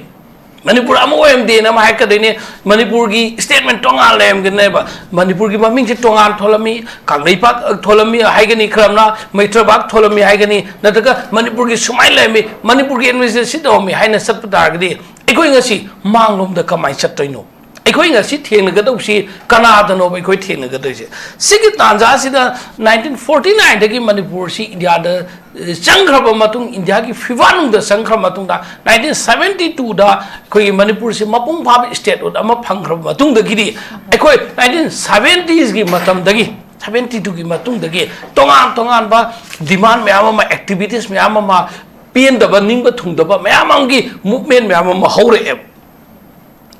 ꯃꯅꯤꯄꯨꯔ ꯑꯃ ꯑꯣꯏꯔꯝꯗꯦꯅ ꯑꯃ ꯍꯥꯏꯔꯛꯀꯗꯣꯏꯅꯦ꯫ ꯃꯅꯤꯄꯨꯔꯒꯤ ꯁ꯭ꯇꯦꯠꯃꯦꯟ ꯇꯣꯉꯥꯟ ꯂꯩꯔꯝꯒꯅꯦꯕ꯫ ꯃꯅꯤꯄꯨꯔꯒꯤ ꯃꯃꯤꯡꯁꯤ ꯇꯣꯉꯥꯟ ꯊꯣꯜꯂꯝꯃꯤ, ꯀꯪꯂꯩꯄꯥꯛ ꯊꯣꯜꯂꯝꯃꯤ ꯍꯥꯏꯒꯅꯤ, ꯈꯔ ꯑꯃꯅ ꯃꯩꯇ꯭ꯔꯕꯥꯛ ꯊꯣꯜꯂꯝꯃꯤ ꯍꯥꯏꯒꯅꯤ, ꯅꯠꯇ꯭ꯔꯒ ꯃꯅꯤꯄꯨꯔꯒꯤ ꯁꯨꯃꯥꯏꯅ ꯂꯩꯔꯝꯃꯤ, ꯃꯅꯤꯄꯨꯔꯒꯤ ꯑꯦꯗꯃꯤꯅꯤꯁꯇ꯭ꯔꯦꯁꯟ ꯁꯤ ꯇꯧꯔꯝꯃꯤ ꯍꯥꯏꯅ ꯆꯠꯄ ꯇꯥꯔꯒꯗꯤ ꯑꯩꯈꯣꯏ ꯉꯁꯤ ꯃꯥꯡꯂꯣꯝꯗ ꯀꯃꯥꯏꯅ ꯆꯠꯇꯣꯏꯅꯣ? ꯑꯩꯈꯣꯏ ꯉꯁꯤ ꯊꯦꯡꯅꯒꯗꯧꯁꯤ ꯀꯅꯥꯗꯅꯣꯕ ꯑꯩꯈꯣꯏ ꯊꯦꯡꯅꯒꯗꯣꯏꯁꯦ? ꯁꯤꯒꯤ ꯇꯥꯟꯖꯥꯁꯤꯗ ꯅꯥꯏꯟꯇꯤꯟ ꯐꯣꯔꯇꯤ ꯅꯥꯏꯟꯗꯒꯤ ꯃꯅꯤꯄꯨꯔꯁꯤ ꯏꯟꯗꯤꯌꯥꯗ, ꯑꯦ, ꯆꯪꯈ꯭ꯔꯕ ꯃꯇꯨꯡ, ꯏꯟꯗꯤꯌꯥꯒꯤ ꯐꯤꯕꯥꯟꯅꯨꯡꯗ ꯆꯪꯈ꯭ꯔꯕ ꯃꯇꯨꯡꯗ, ꯅꯥꯏꯟꯇꯤꯟ ꯁꯕꯦꯟꯇꯤ ꯇꯨꯗ ꯑꯩꯈꯣꯏꯒꯤ ꯃꯅꯤꯄꯨꯔꯁꯤ ꯃꯄꯨꯡ ꯐꯥꯕ ꯁ꯭ꯇꯦꯠꯍꯨꯗ ꯑꯃ ꯐꯪꯈ꯭ꯔꯕ ꯃꯇꯨꯡꯗꯒꯤꯗꯤ ꯑꯩꯈꯣꯏ ꯅꯥꯏꯟꯇꯤꯟ ꯁꯕꯦꯟꯇꯤꯁꯀꯤ ꯃꯇꯝꯗꯒꯤ, ꯁꯕꯦꯟꯇꯤ ꯇꯨꯒꯤ ꯃꯇꯨꯡꯗꯒꯤ ꯇꯣꯉꯥꯟ ꯇꯣꯉꯥꯟꯕ ꯗꯤꯃꯥꯟ ꯃꯌꯥꯝ ꯑꯃ, ꯑꯦꯛꯇꯤꯚꯤꯇꯤꯁ ꯃꯌꯥꯝ ꯑꯃ, ꯄꯦꯟꯗꯕ, ꯅꯤꯡꯕ ꯊꯨꯡꯗꯕ ꯃꯌꯥꯝ ꯑꯃꯒꯤ ꯃꯨꯚꯃꯦꯟ ꯃꯌꯥꯝ ꯑꯃ ꯍꯧꯔꯛꯑꯦꯕ꯫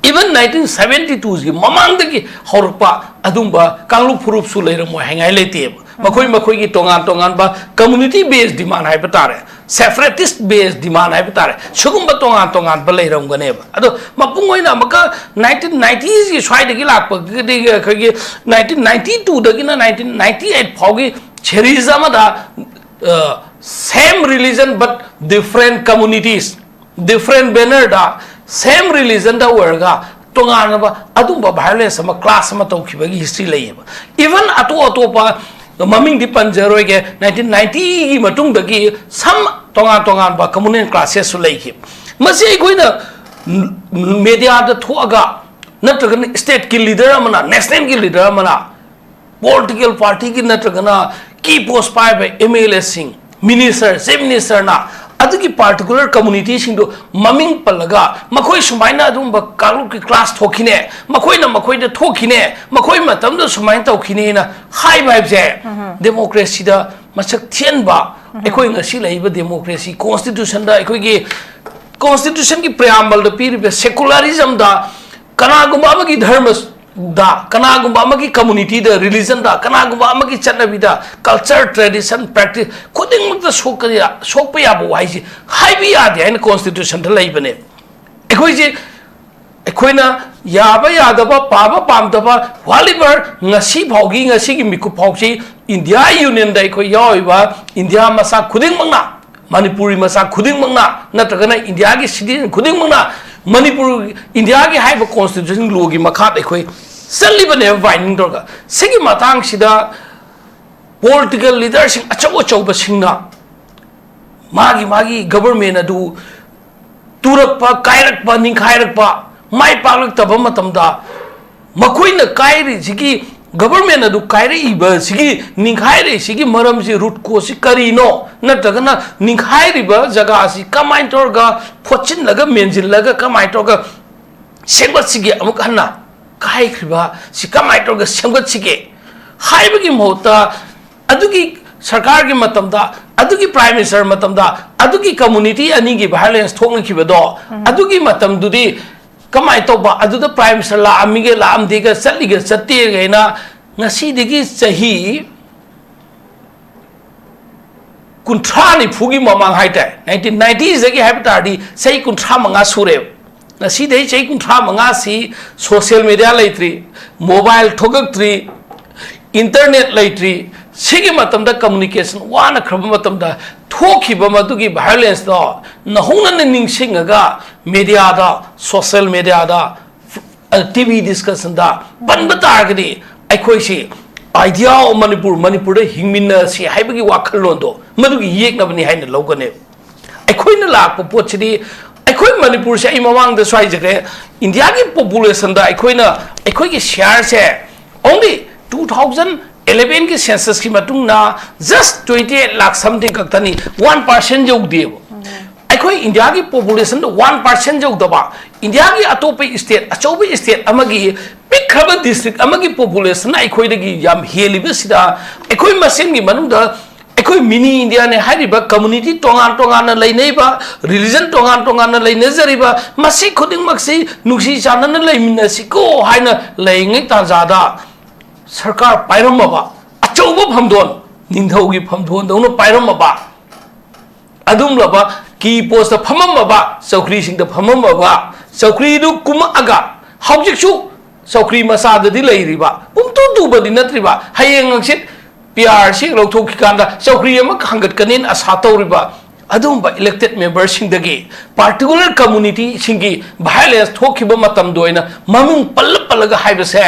Even ꯏꯚꯟ ꯅꯥꯏꯟꯇꯤꯟ ꯁꯕꯦꯟꯇꯤ ꯇꯨꯒꯤ ꯃꯃꯥꯡꯗꯒꯤ ꯍꯧꯔꯛꯄ ꯑꯗꯨꯝꯕ ꯀꯥꯡꯂꯨꯞ ꯐꯨꯔꯨꯞꯁꯨ ꯂꯩꯔꯝꯃꯣꯏ ꯍꯥꯏꯉꯥꯏ ꯂꯩꯇꯦꯕ꯫ ꯃꯈꯣꯏ ꯃꯈꯣꯏꯒꯤ ꯇꯣꯉꯥꯟ ꯇꯣꯉꯥꯟꯕ ꯀꯝꯃꯨꯅꯤꯇꯤ ꯕꯦꯁ ꯗꯤꯃꯥꯟ ꯍꯥꯏꯕ ꯇꯥꯔꯦ, ꯁꯦꯄꯔꯦꯇꯤꯁ ꯕꯦꯁ ꯗꯤꯃꯥꯟ ꯍꯥꯏꯕ ꯇꯥꯔꯦ, ꯁꯤꯒꯨꯝꯕ ꯇꯣꯉꯥꯟ ꯇꯣꯉꯥꯟꯕ ꯂꯩꯔꯝꯒꯅꯦꯕ꯫ ꯑꯗꯣ ꯃꯄꯨꯡ ꯑꯣꯏꯅ ꯑꯃꯨꯛꯀ ꯅꯥꯏꯟꯇꯤꯟ ꯅꯥꯏꯟꯇꯤꯁꯀꯤ ꯁ꯭ꯋꯥꯏꯗꯒꯤ ꯂꯥꯛꯄꯒꯤꯗꯤ ꯑꯩꯈꯣꯏꯒꯤ ꯅꯥꯏꯟꯇꯤꯟ ꯅꯥꯏꯟꯇꯤ ꯇꯨꯗꯒꯤꯅ ꯅꯥꯏꯟꯇꯤꯟ ꯅꯥꯏꯟꯇꯤ ꯑꯩꯠ ꯐꯥꯎꯒꯤ ꯁꯦꯔꯤꯁ ꯑꯃꯗ, same religion but different communities, different bannerꯗ, ꯁꯦꯝ ꯔꯤꯂꯤꯖꯟꯗ ꯑꯣꯏꯔꯒ ꯇꯣꯉꯥꯟꯅꯕ ꯑꯗꯨꯝꯕ ꯚꯥꯏꯑꯣꯂꯦꯟꯁ ꯑꯃ, ꯀ꯭ꯂꯥꯁ ꯑꯃ ꯇꯧꯈꯤꯕꯒꯤ ꯍꯤꯁꯇ꯭ꯔꯤ ꯂꯩꯌꯦꯕ꯫ ꯏꯚꯟ ꯑꯇꯣꯞ ꯑꯇꯣꯞꯄ ꯃꯃꯤꯡꯗꯤ ꯄꯟꯖꯔꯣꯏꯒꯦ, ꯅꯥꯏꯟꯇꯤꯟ ꯅꯥꯏꯟꯇꯤꯒꯤ ꯃꯇꯨꯡꯗꯒꯤ ꯁꯝ ꯇꯣꯉꯥꯟ ꯇꯣꯉꯥꯟꯕ ꯀꯝꯃꯨꯅꯦꯜ ꯀ꯭ꯂꯥꯁꯦꯁꯁꯨ ꯂꯩꯈꯤ꯫ ꯃꯁꯤ ꯑꯩꯈꯣꯏꯅ ꯃꯦꯗꯤꯌꯥꯗ ꯊꯣꯛꯑꯒ, ꯅꯠꯇ꯭ꯔꯒꯅ ꯁ꯭ꯇꯦꯠꯀꯤ ꯂꯤꯗꯔ ꯑꯃꯅ, ꯅꯦꯁꯅꯦꯜꯒꯤ ꯂꯤꯗꯔ ꯑꯃꯅ, ꯄꯣꯂꯤꯇꯤꯀꯦꯜ ꯄꯥꯔꯇꯤꯒꯤ ꯅꯠꯇ꯭ꯔꯒꯅ ꯀꯤ ꯄꯣꯁ ꯄꯥꯏꯕ ꯑꯦꯝ ꯑꯦꯜ ꯑꯦꯁꯤꯡ, ꯃꯤꯅꯤꯁꯇꯔ, ꯆꯤꯐ ꯃꯤꯅꯤꯁꯇꯔꯅ ꯑꯗꯨꯒꯤ ꯄꯥꯔꯇꯤꯀꯨꯂꯔ ꯀꯝꯃꯨꯅꯤꯇꯤꯁꯤꯡꯗꯨ ꯃꯃꯤꯡ ꯄꯜꯂꯒ, ꯃꯈꯣꯏ ꯁꯨꯃꯥꯏꯅ ꯑꯗꯨꯒꯨꯝꯕ ꯀꯥꯡꯂꯨꯞꯀꯤ ꯀ꯭ꯂꯥꯁ ꯊꯣꯛꯈꯤꯅꯦ, ꯃꯈꯣꯏꯅ ꯃꯈꯣꯏꯗ ꯊꯣꯛꯈꯤꯅꯦ, ꯃꯈꯣꯏ ꯃꯇꯝꯗ ꯁꯨꯃꯥꯏꯅ ꯇꯧꯈꯤꯅꯦꯅ ꯍꯥꯏꯕ ꯍꯥꯏꯕꯁꯦ, ꯗꯦꯃꯣꯀ꯭ꯔꯦꯁꯤꯗ ꯃꯁꯛ ꯊꯤꯍꯟꯕ, ꯑꯩꯈꯣꯏ ꯉꯁꯤ ꯂꯩꯔꯤꯕ ꯗꯦꯃꯣꯀ꯭ꯔꯦꯁꯤ, ꯀꯣꯟꯁꯇꯤꯇ꯭ꯌꯨꯁꯟꯗ, ꯑꯩꯈꯣꯏꯒꯤ ꯀꯣꯟꯁꯇꯤꯇ꯭ꯌꯨꯁꯟꯒꯤ ꯄ꯭ꯔꯤꯌꯥꯝꯕꯜꯗ ꯄꯤꯔꯤꯕ ꯁꯦꯀꯨꯂꯔꯤꯖꯝꯗ, ꯀꯅꯥꯒꯨꯝꯕ ꯑꯃꯒꯤ ꯙꯔꯃꯗ, ꯀꯅꯥꯒꯨꯝꯕ ꯑꯃꯒꯤ ꯀꯝꯃꯨꯅꯤꯇꯤꯗ, ꯔꯤꯂꯤꯖꯟꯗ, ꯀꯅꯥꯒꯨꯝꯕ ꯑꯃꯒꯤ ꯆꯠꯅꯕꯤꯗ, ꯀꯜꯆꯔ, ꯇ꯭ꯔꯦꯗꯤꯁꯟ, ꯄ꯭ꯔꯦꯛꯇꯤꯁ ꯈꯨꯗꯤꯡꯃꯛꯇ ꯁꯣꯛꯀ-, ꯁꯣꯛꯄ ꯌꯥꯕ ꯋꯥꯍꯩꯁꯤ ꯍꯥꯏꯕ ꯌꯥꯗꯦ ꯍꯥꯏꯅ ꯀꯣꯟꯁꯇꯤꯇ꯭ꯌꯨꯁꯟꯗ ꯂꯩꯕꯅꯦ꯫ ꯑꯩꯈꯣꯏꯁꯦ, ꯑꯩꯈꯣꯏꯅ ꯌꯥꯕ ꯌꯥꯗꯕ, ꯄꯥꯝꯕ ꯄꯥꯝꯗꯕ, ꯋꯥꯠꯂꯤꯕ ꯉꯁꯤ ꯐꯥꯎꯒꯤ, ꯉꯁꯤꯒꯤ ꯃꯤꯀꯨꯞ ꯐꯥꯎꯁꯤ ꯏꯟꯗꯤꯌꯥ ꯌꯨꯅꯤꯌꯟꯗ ꯑꯩꯈꯣꯏ ꯌꯥꯎꯔꯤꯕ ꯏꯟꯗꯤꯌꯥ ꯃꯆꯥ ꯈꯨꯗꯤꯡꯃꯛꯅ, ꯃꯅꯤꯄꯨꯔꯤ ꯃꯆꯥ ꯈꯨꯗꯤꯡꯃꯛꯅ, ꯅꯠꯇ꯭ꯔꯒꯅ ꯏꯟꯗꯤꯌꯥꯒꯤ ꯁꯤꯇꯤꯖꯟ ꯈꯨꯗꯤꯡꯃꯛꯅ, ꯃꯅꯤꯄꯨꯔ, ꯏꯟꯗꯤꯌꯥꯒꯤ ꯍꯥꯏꯔꯤꯕ ꯀꯣꯟꯁꯇꯤꯇ꯭ꯌꯨꯁꯟ ꯂꯣꯒꯤ ꯃꯈꯥꯗ ꯑꯩꯈꯣꯏ ꯆꯠꯂꯤꯕꯅꯦꯕ, ꯕꯥꯏꯟꯗꯤꯡ ꯇꯧꯔꯒ꯫ ꯁꯤꯒꯤ ꯃꯇꯥꯡꯁꯤꯗ ꯄꯣꯂꯤꯇꯤꯀꯦꯜ ꯂꯤꯗꯔꯁꯤꯡ ꯑꯆꯧ ꯑꯆꯧꯕꯁꯤꯡꯅ ꯃꯥꯒꯤ ꯃꯥꯒꯤ ꯒꯕꯔꯃꯦꯟ ꯑꯗꯨ ꯇꯨꯔꯛꯄ, ꯀꯥꯏꯔꯛꯄ, ꯅꯤꯡꯈꯥꯏꯔꯛꯄ, ꯃꯥꯏ ꯄꯥꯛꯂꯛꯇꯕ ꯃꯇꯝꯗ, ꯃꯈꯣꯏꯅ ꯀꯥꯏꯔꯤꯁꯤꯒꯤ, ꯒꯕꯔꯃꯦꯟ ꯑꯗꯨ ꯀꯥꯏꯔꯛꯏꯕꯁꯤꯒꯤ, ꯅꯤꯡꯈꯥꯏꯔꯛꯏꯁꯤꯒꯤ ꯃꯔꯝꯁꯤ, ꯔꯨꯠ ꯀꯣꯁꯁꯤ ꯀꯔꯤꯅꯣ? ꯅꯠꯇ꯭ꯔꯒꯅ ꯅꯤꯡꯈꯥꯏꯔꯤꯕ ꯖꯒꯥ ꯑꯁꯤ ꯀꯃꯥꯏꯅ ꯇꯧꯔꯒ ꯐꯣꯠꯆꯤꯜꯂꯒ, ꯃꯦꯟꯁꯤꯜꯂꯒ, ꯀꯃꯥꯏꯅ ꯇꯧꯔꯒ ꯁꯦꯝꯒꯠꯁꯤꯒꯦ? ꯑꯃꯨꯛ ꯍꯟꯅ ꯀꯥꯏꯈ꯭ꯔꯤꯕ ꯁꯤ ꯀꯃꯥꯏꯅ ꯇꯧꯔꯒ ꯁꯦꯝꯒꯠꯁꯤꯒꯦ ꯍꯥꯏꯕꯒꯤ ꯃꯍꯨꯠꯇ, ꯑꯗꯨꯒꯤ ꯁꯔꯀꯥꯔꯒꯤ ꯃꯇꯝꯗ, ꯑꯗꯨꯒꯤ ꯄ꯭ꯔꯥꯏꯝ ꯃꯤꯅꯤꯁꯇꯔ ꯃꯇꯝꯗ, ꯑꯗꯨꯒꯤ ꯀꯝꯃꯨꯅꯤꯇꯤ ꯑꯅꯤꯒꯤ ꯚꯥꯏꯑꯣꯂꯦꯟꯁ ꯊꯣꯛꯅꯈꯤꯕꯗꯣ, ꯑꯗꯨꯒꯤ ꯃꯇꯝꯗꯨꯗꯤ ꯀꯃꯥꯏꯅ ꯇꯧꯕ? ꯑꯗꯨꯗ Prime Minister ꯂꯥꯛꯑꯝꯃꯤꯒ ꯂꯥꯛꯑꯝꯗꯦꯒ, ꯆꯠꯂꯤꯒ ꯆꯠꯇꯦꯒ ꯍꯥꯏꯅ ꯉꯁꯤꯗꯒꯤ ꯆꯍꯤ ꯀꯨꯟꯊ꯭ꯔꯥ ꯅꯤꯐꯨꯒꯤ ꯃꯃꯥꯡ ꯍꯥꯏꯇꯥꯔꯦ, ꯅꯥꯏꯟꯇꯤꯟ ꯅꯥꯏꯟꯇꯤꯁꯇꯒꯤ ꯍꯥꯏꯕ ꯇꯥꯔꯗꯤ ꯆꯍꯤ ꯀꯨꯟꯊ꯭ꯔꯥ ꯃꯉꯥ ꯁꯨꯔꯦꯕ꯫ ꯉꯁꯤꯗꯒꯤ ꯆꯍꯤ ꯀꯨꯟꯊ꯭ꯔꯥ ꯃꯉꯥꯁꯤ social media ꯂꯩꯇ꯭ꯔꯤ, mobile ꯊꯣꯛꯂꯛꯇ꯭ꯔꯤ, internet ꯂꯩꯇ꯭ꯔꯤ, ꯁꯤꯒꯤ ꯃꯇꯝꯗ communication ꯋꯥꯅꯈ꯭ꯔꯕ ꯃꯇꯝꯗ ꯊꯣꯛꯈꯤꯕ ꯃꯗꯨꯒꯤ violenceꯗꯣ ꯅꯧꯍꯧꯅꯅ ꯅꯤꯡꯁꯤꯡꯉꯒ mediaꯗ, social mediaꯗ, TV discussionꯗ ꯄꯟꯕ ꯇꯥꯔꯒꯗꯤ ꯑꯩꯈꯣꯏꯁꯤ Idea of Manipur, ꯃꯅꯤꯄꯨꯔꯗ ꯍꯤꯡꯃꯤꯟꯅꯁꯤ ꯍꯥꯏꯕꯒꯤ ꯋꯥꯈꯜꯂꯣꯟꯗꯣ ꯃꯗꯨꯒꯤ ꯌꯦꯛꯅꯕꯅꯤ ꯍꯥꯏꯅ ꯂꯧꯒꯅꯦꯕ꯫ ꯑꯩꯈꯣꯏꯅ ꯂꯥꯛꯄ ꯄꯣꯠꯁꯤꯗꯤ, ꯑꯩꯈꯣꯏ ꯃꯅꯤꯄꯨꯔꯁꯦ ꯑꯩ ꯃꯃꯥꯡꯗꯁꯨ ꯍꯥꯏꯖꯈ꯭ꯔꯦ, ꯏꯟꯗꯤꯌꯥꯒꯤ populationꯗ ꯑꯩꯈꯣꯏꯅ, ꯑꯩꯈꯣꯏꯒꯤ shareꯁꯦ only two thousand elevenꯒꯤ censusꯀꯤ ꯃꯇꯨꯡꯗ just twenty eight lakh something ꯈꯛꯇꯅꯤ, one percent ꯌꯧꯗꯦꯕ꯫ ꯑꯩꯈꯣꯏ ꯏꯟꯗꯤꯌꯥꯒꯤ populationꯗ one percent ꯌꯧꯗꯕ, ꯏꯟꯗꯤꯌꯥꯒꯤ ꯑꯇꯣꯞꯄ state, ꯑꯆꯧꯕ state ꯑꯃꯒꯤ ꯄꯤꯛꯈ꯭ꯔꯕ district ꯑꯃꯒꯤ populationꯅ ꯑꯩꯈꯣꯏꯗꯒꯤ ꯌꯥꯝ ꯍꯦꯜꯂꯤꯕꯁꯤꯗ, ꯑꯩꯈꯣꯏ ꯃꯁꯦꯟꯒꯤ ꯃꯅꯨꯡꯗ ꯑꯩꯈꯣꯏ mini Indiaꯅꯦ ꯍꯥꯏꯔꯤꯕ, community ꯇꯣꯉꯥꯟ ꯇꯣꯉꯥꯟꯅ ꯂꯩꯅꯩꯕ, religion ꯇꯣꯉꯥꯟ ꯇꯣꯉꯥꯟꯅ ꯂꯩꯅꯖꯔꯤꯕ, ꯃꯁꯤ ꯈꯨꯗꯤꯡꯃꯛꯁꯤ ꯅꯨꯡꯁꯤ ꯆꯥꯟꯅꯅ ꯂꯩꯃꯤꯟꯅꯁꯤꯀꯣ ꯍꯥꯏꯅ ꯂꯩꯔꯤꯉꯩ ꯇꯥꯟꯖꯥꯗ ꯁꯔꯀꯥꯔ ꯄꯥꯏꯔꯝꯃꯕ, ꯑꯆꯧꯕ ꯐꯝꯗꯣꯟ, ꯅꯤꯡꯊꯧꯒꯤ ꯐꯝꯗꯣꯟꯗꯧꯅ ꯄꯥꯏꯔꯝꯃꯕ, ꯑꯗꯨꯒꯨꯝꯂꯕ key postꯇ ꯐꯝꯃꯝꯃꯕ, ꯆꯧꯀ꯭ꯔꯤꯁꯤꯡꯗ ꯐꯝꯃꯝꯃꯕ, ꯆꯧꯀ꯭ꯔꯤꯗꯨ ꯀꯨꯝꯃꯛꯑꯒ ꯍꯧꯖꯤꯛꯁꯨ ꯆꯧꯀ꯭ꯔꯤ ꯃꯆꯥꯗꯗꯤ ꯂꯩꯔꯤꯕ, ꯄꯨꯡꯇꯨ ꯇꯨꯕꯗꯤ ꯅꯠꯇ꯭ꯔꯤꯕ, ꯍꯌꯦꯡ ꯍꯪꯆꯤꯠ P R C ꯂꯧꯊꯣꯛꯈꯤꯀꯥꯟꯗ ꯆꯧꯀ꯭ꯔꯤ ꯑꯃ ꯍꯥꯡꯒꯠꯀꯅꯤꯅ ꯑꯁꯥ ꯇꯧꯔꯤꯕ ꯑꯗꯨꯒꯨꯝꯕ elected memberꯁꯤꯡꯗꯒꯤ particular communityꯁꯤꯡꯒꯤ violence ꯊꯣꯛꯈꯤꯕ ꯃꯇꯝꯗ ꯑꯣꯏꯅ ꯃꯃꯤꯡ ꯄꯜꯂ ꯄꯜꯂꯒ ꯍꯥꯏꯕꯁꯦ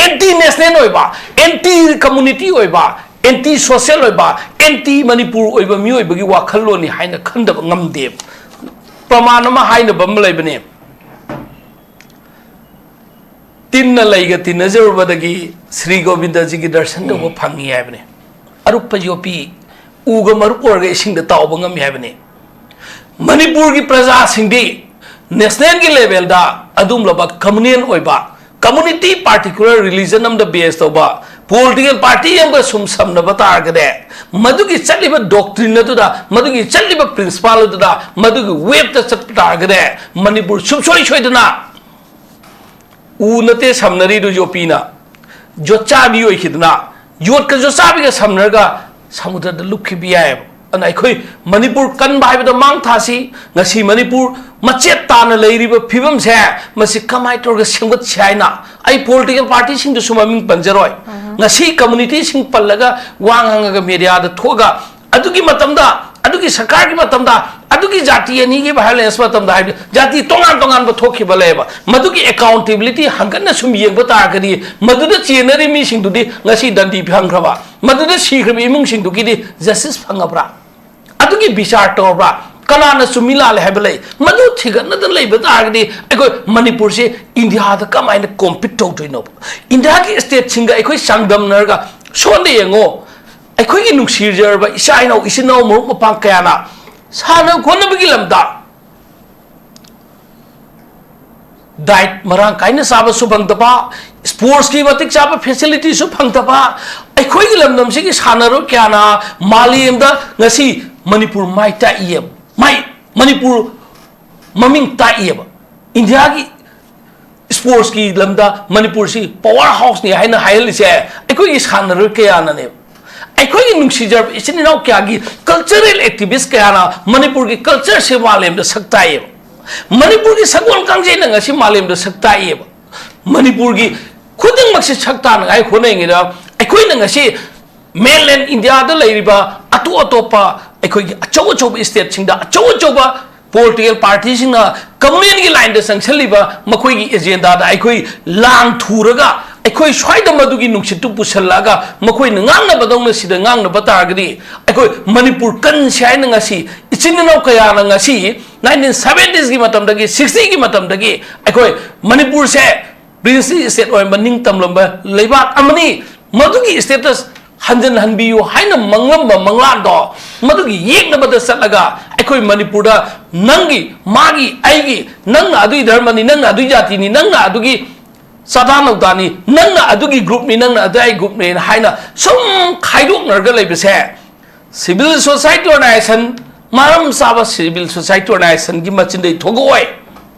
anti national ꯑꯣꯏꯕ, anti community ꯑꯣꯏꯕ, anti social ꯑꯣꯏꯕ, anti ꯃꯅꯤꯄꯨꯔ ꯑꯣꯏꯕ ꯃꯤꯑꯣꯏꯕꯒꯤ ꯋꯥꯈꯜꯂꯣꯟꯅꯤ ꯍꯥꯏꯅ ꯈꯟꯗꯕ ꯉꯝꯗꯦꯕ꯫ ꯄ꯭ꯔꯃꯥꯟ ꯑꯃ ꯍꯥꯏꯅꯕ ꯑꯃ ꯂꯩꯕꯅꯦ, "ꯇꯤꯟꯅ ꯂꯩꯒ ꯇꯤꯟꯅꯖꯔꯨꯕꯗꯒꯤ ꯁ꯭ꯔꯤ ꯒꯣꯕꯤꯟꯗꯖꯤꯒꯤ ꯗꯔꯁꯟ ꯇꯧꯕ ꯐꯪꯉꯤ" ꯍꯥꯏꯕꯅꯦ꯫ ꯑꯔꯨꯞꯄ ꯌꯣꯠꯄꯤ ꯎꯒ ꯃꯔꯨꯞ ꯑꯣꯏꯔꯒ ꯏꯁꯤꯡꯗ ꯇꯥꯎꯕ ꯉꯝꯃꯤ ꯍꯥꯏꯕꯅꯤ꯫ ꯃꯅꯤꯄꯨꯔꯒꯤ ꯄ꯭ꯔꯖꯥꯁꯤꯡꯗꯤ nationalꯒꯤ levelꯗ ꯑꯗꯨꯒꯨꯝꯂꯕ communal ꯑꯣꯏꯕ, community particular religion ꯑꯃꯗ base ꯇꯧꯕ, ꯄꯣꯂꯤꯇꯤꯀꯦꯜ ꯄꯥꯔꯇꯤ ꯑꯃꯒ ꯁꯨꯝ ꯁꯝꯅꯕ ꯇꯥꯔꯒꯗꯤ, ꯃꯗꯨꯒꯤ ꯆꯠꯂꯤꯕ ꯗꯣꯛꯇ꯭ꯔꯤꯟ ꯑꯗꯨꯗ, ꯃꯗꯨꯒꯤ ꯆꯠꯂꯤꯕ ꯄ꯭ꯔꯤꯟꯁꯤꯄꯥꯜ ꯑꯗꯨꯗ, ꯃꯗꯨꯒꯤ ꯋꯦꯕꯇ ꯆꯠꯄ ꯇꯥꯔꯒꯗꯤ, ꯃꯅꯤꯄꯨꯔ ꯁꯨꯡꯁꯣꯏ ꯁꯣꯏꯗꯅ ꯎ ꯅꯠꯇꯦ ꯁꯝꯅꯔꯤꯗꯨ, ꯌꯣꯠꯄꯤꯅ, ꯌꯣꯠꯆꯥꯕꯤ ꯑꯣꯏꯈꯤꯗꯅ, ꯌꯣꯠꯀ ꯌꯣꯠꯆꯥꯕꯤꯒ ꯁꯝꯅꯔꯒ ꯁꯃꯨꯗ꯭ꯔꯗ ꯂꯨꯞꯈꯤꯕ ꯌꯥꯏꯑꯕ꯫ ꯑꯗꯨꯅ ꯑꯩꯈꯣꯏ ꯃꯅꯤꯄꯨꯔ ꯀꯟꯕ ꯍꯥꯏꯕꯗ ꯃꯥꯡ ꯊꯥꯁꯤ꯫ ꯉꯁꯤ ꯃꯅꯤꯄꯨꯔ ꯃꯆꯦꯠ ꯇꯥꯅ ꯂꯩꯔꯤꯕ ꯐꯤꯕꯝꯁꯦ, ꯃꯁꯤ ꯀꯃꯥꯏꯅ ꯇꯧꯔꯒ ꯁꯦꯝꯒꯠꯁꯤ ꯍꯥꯏꯅ, ꯑꯩ ꯄꯣꯂꯤꯇꯤꯀꯦꯜ ꯄꯥꯔꯇꯤꯁꯤꯡꯗꯨꯁꯨ ꯃꯃꯤꯡ ꯄꯟꯖꯔꯣꯏ, ꯉꯁꯤ ꯀꯝꯃꯨꯅꯤꯇꯤꯁꯤꯡ ꯄꯜꯂꯒ ꯋꯥ ꯉꯥꯡꯉꯒ ꯃꯦꯗꯤꯌꯥꯗ ꯊꯣꯛꯑꯒ, ꯑꯗꯨꯒꯤ ꯃꯇꯝꯗ, ꯑꯗꯨꯒꯤ ꯁꯔꯀꯥꯔꯒꯤ ꯃꯇꯝꯗ, ꯑꯗꯨꯒꯤ ꯖꯥꯇꯤ ꯑꯅꯤꯒꯤ ꯚꯥꯏꯑꯣꯂꯦꯟꯁ ꯃꯇꯝꯗ, ꯍꯥꯏꯕꯗꯤ ꯖꯥꯇꯤ ꯇꯣꯉꯥꯟ ꯇꯣꯉꯥꯟꯕ ꯊꯣꯛꯈꯤꯕ ꯂꯩꯌꯦꯕ, ꯃꯗꯨꯒꯤ ꯑꯦꯀꯥꯎꯟꯇꯦꯕꯤꯂꯤꯇꯤ ꯍꯪꯒꯠꯅ ꯁꯨꯝ ꯌꯦꯡꯕ ꯇꯥꯔꯒꯗꯤ, ꯃꯗꯨꯗ ꯆꯦꯟꯅꯔꯤ ꯃꯤꯁꯤꯡꯗꯨꯗꯤ ꯉꯁꯤ ꯗꯟꯗꯤ ꯐꯪꯈ꯭ꯔꯕ? ꯃꯗꯨꯗ ꯁꯤꯈ꯭ꯔꯕ ꯏꯃꯨꯡꯁꯤꯡꯗꯨꯒꯤꯗꯤ ꯖꯁꯇꯤꯁ ꯐꯪꯉꯕ꯭ꯔꯥ? ꯑꯗꯨꯒꯤ ꯕꯤꯆꯥꯔ ꯇꯧꯔꯕ꯭ꯔꯥ? ꯀꯅꯥꯅ ꯆꯨꯝꯃꯤ ꯂꯥꯜꯂꯦ ꯍꯥꯏꯕ ꯂꯩ? ꯃꯗꯨ ꯊꯤꯒꯠꯅꯗꯅ ꯂꯩꯕ ꯇꯥꯔꯒꯗꯤ, ꯑꯩꯈꯣꯏ ꯃꯅꯤꯄꯨꯔꯁꯤ ꯏꯟꯗꯤꯌꯥꯗ ꯀꯃꯥꯏꯅ ꯀꯣꯝꯄꯤꯠ ꯇꯧꯗꯣꯏꯅꯣꯕ? ꯏꯟꯗꯤꯌꯥꯒꯤ ꯁ꯭ꯇꯦꯠꯁꯤꯡꯒ ꯑꯩꯈꯣꯏ ꯆꯥꯡꯗꯝꯅꯔꯒ, ꯁꯣꯝꯗ ꯌꯦꯡꯉꯣ, ꯑꯩꯈꯣꯏꯒꯤ ꯅꯨꯡꯁꯤꯖꯔꯕ ꯏꯆꯥ ꯏꯅꯥꯎ, ꯏꯆꯤꯟ ꯏꯅꯥꯎ, ꯃꯔꯨꯞ ꯃꯄꯥꯡ ꯀꯌꯥꯅ ꯁꯥꯟꯅ ꯈꯣꯠꯅꯕꯒꯤ ꯂꯝꯗ ꯗꯥꯏꯠ ꯃꯔꯥꯡ ꯀꯥꯏꯅ ꯆꯥꯕꯁꯨ ꯐꯪꯗꯕ, ꯁ꯭ꯄꯣꯔꯠꯁꯀꯤ ꯃꯇꯤꯛ ꯆꯥꯕ ꯐꯦꯁꯤꯂꯤꯇꯤꯁꯨ ꯐꯪꯗꯕ, ꯑꯩꯈꯣꯏꯒꯤ ꯂꯝꯗꯝꯁꯤꯒꯤ ꯁꯥꯟꯅꯔꯣꯏ ꯀꯌꯥꯅ ꯃꯥꯂꯦꯝꯗ ꯉꯁꯤ ꯃꯅꯤꯄꯨꯔ ꯃꯥꯏ ꯇꯥꯛꯏꯌꯦꯕ, ꯃꯥꯏ, ꯃꯅꯤꯄꯨꯔ ꯃꯃꯤꯡ ꯇꯥꯛꯏꯌꯦꯕ꯫ ꯏꯟꯗꯤꯌꯥꯒꯤ ꯁ꯭ꯄꯣꯔꯠꯁꯀꯤ ꯂꯝꯗ ꯃꯅꯤꯄꯨꯔꯁꯤ ꯄꯋꯥꯔ ꯍꯥꯎꯁꯅꯤ ꯍꯥꯏꯅ ꯍꯥꯏꯍꯜꯂꯤꯁꯦ ꯑꯩꯈꯣꯏꯒꯤ ꯁꯥꯟꯅꯔꯣꯏ ꯀꯌꯥꯅꯅꯦꯕ꯫ ꯑꯩꯈꯣꯏꯒꯤ ꯅꯨꯡꯁꯤꯖꯔꯕ ꯏꯆꯤꯟ ꯏꯅꯥꯎ ꯀꯌꯥꯒꯤ, ꯀꯜꯆꯔꯦꯜ ꯑꯦꯛꯇꯤꯚꯤꯁ ꯀꯌꯥꯅ ꯃꯅꯤꯄꯨꯔꯒꯤ ꯀꯜꯆꯔꯁꯦ ꯃꯥꯂꯦꯝꯗ ꯁꯛ ꯇꯥꯛꯑꯦꯕ꯫ ꯃꯅꯤꯄꯨꯔꯒꯤ ꯁꯒꯣꯜ ꯀꯥꯡꯖꯩꯅ ꯉꯁꯤ ꯃꯥꯂꯦꯝꯗ ꯁꯛ ꯇꯥꯛꯑꯦꯕ꯫ ꯃꯅꯤꯄꯨꯔꯒꯤ ꯈꯨꯗꯤꯡꯃꯛꯁꯦ ꯁꯛ ꯇꯥꯅꯉꯥꯏ ꯍꯣꯠꯅꯔꯤꯉꯩꯗ, ꯑꯩꯈꯣꯏꯅ ꯉꯁꯤ ꯃꯦꯟꯂꯦꯟ ꯏꯟꯗꯤꯌꯥꯗ ꯂꯩꯔꯤꯕ ꯑꯇꯣꯞ ꯑꯇꯣꯞꯄ ꯑꯩꯈꯣꯏꯒꯤ ꯑꯆꯧ ꯑꯆꯧꯕ ꯁ꯭ꯇꯦꯠꯁꯤꯡꯗ ꯑꯆꯧ ꯑꯆꯧꯕ ꯄꯣꯂꯤꯇꯤꯀꯦꯜ ꯄꯥꯔꯇꯤꯁꯤꯡꯅ ꯀꯝꯃꯨꯅꯦꯜꯒꯤ ꯂꯥꯏꯟꯗ ꯆꯪꯁꯤꯜꯂꯤꯕ ꯃꯈꯣꯏꯒꯤ ꯑꯦꯖꯦꯟꯗꯥꯗ ꯑꯩꯈꯣꯏ ꯂꯥꯡ ꯊꯨꯔꯒ, ꯑꯩꯈꯣꯏ ꯁ꯭ꯋꯥꯏꯗ ꯃꯗꯨꯒꯤ ꯅꯨꯡꯁꯤꯠꯇꯨ ꯄꯨꯁꯤꯜꯂꯛꯑꯒ, ꯃꯈꯣꯏꯅ ꯉꯥꯡꯅꯕꯗꯧꯅ ꯁꯤꯗ ꯉꯥꯡꯅꯕ ꯇꯥꯔꯒꯗꯤ, ꯑꯩꯈꯣꯏ ꯃꯅꯤꯄꯨꯔ ꯀꯟꯁꯤ ꯍꯥꯏꯅ ꯉꯁꯤ ꯏꯆꯤꯟ ꯏꯅꯥꯎ ꯀꯌꯥꯅ ꯉꯁꯤ ꯅꯥꯏꯟꯇꯤꯟ ꯁꯚꯦꯟꯇꯤꯁꯀꯤ ꯃꯇꯝꯗꯒꯤ, ꯁꯤꯛꯁꯇꯤꯒꯤ ꯃꯇꯝꯗꯒꯤ ꯑꯩꯈꯣꯏ ꯃꯅꯤꯄꯨꯔꯁꯦ ꯄ꯭ꯔꯤꯟꯁꯂꯤ ꯁ꯭ꯇꯦꯠ ꯑꯣꯏꯔꯝꯕ ꯅꯤꯡꯇꯝꯂꯝꯕ ꯂꯩꯕꯥꯛ ꯑꯃꯅꯤ, ꯃꯗꯨꯒꯤ ꯁ꯭ꯇꯦꯇꯁ ꯍꯟꯖꯤꯟꯍꯟꯕꯤꯌꯨ ꯍꯥꯏꯅ ꯃꯪꯂꯝꯕ ꯃꯪꯂꯥꯟꯗꯣ, ꯃꯗꯨꯒꯤ ꯌꯦꯛꯅꯕꯗ ꯆꯠꯂꯒ, ꯑꯩꯈꯣꯏ ꯃꯅꯤꯄꯨꯔꯗ ꯅꯪꯒꯤ, ꯃꯥꯒꯤ, ꯑꯩꯒꯤ, ꯅꯪꯅ ꯑꯗꯨꯒꯤ ꯙꯔꯃꯅꯤ, ꯅꯪꯅ ꯑꯗꯨꯒꯤ ꯖꯥꯇꯤꯅꯤ, ꯅꯪꯅ ꯑꯗꯨꯒꯤ ꯆꯥꯗꯥ ꯅꯧꯗꯥꯅꯤ, ꯅꯪꯅ ꯑꯗꯨꯒꯤ groupꯅꯤ, ꯅꯪꯅ ꯑꯗꯨꯒꯤ groupꯅꯤ ꯍꯥꯏꯅ ꯁꯨꯝ ꯈꯥꯏꯗꯣꯛꯅꯔꯒ ꯂꯩꯕꯁꯦ, civil society organization, ꯃꯔꯝ ꯆꯥꯕ civil society organizationꯒꯤ ꯃꯆꯤꯟꯗꯒꯤ ꯊꯣꯛꯂꯛꯑꯣꯏ꯫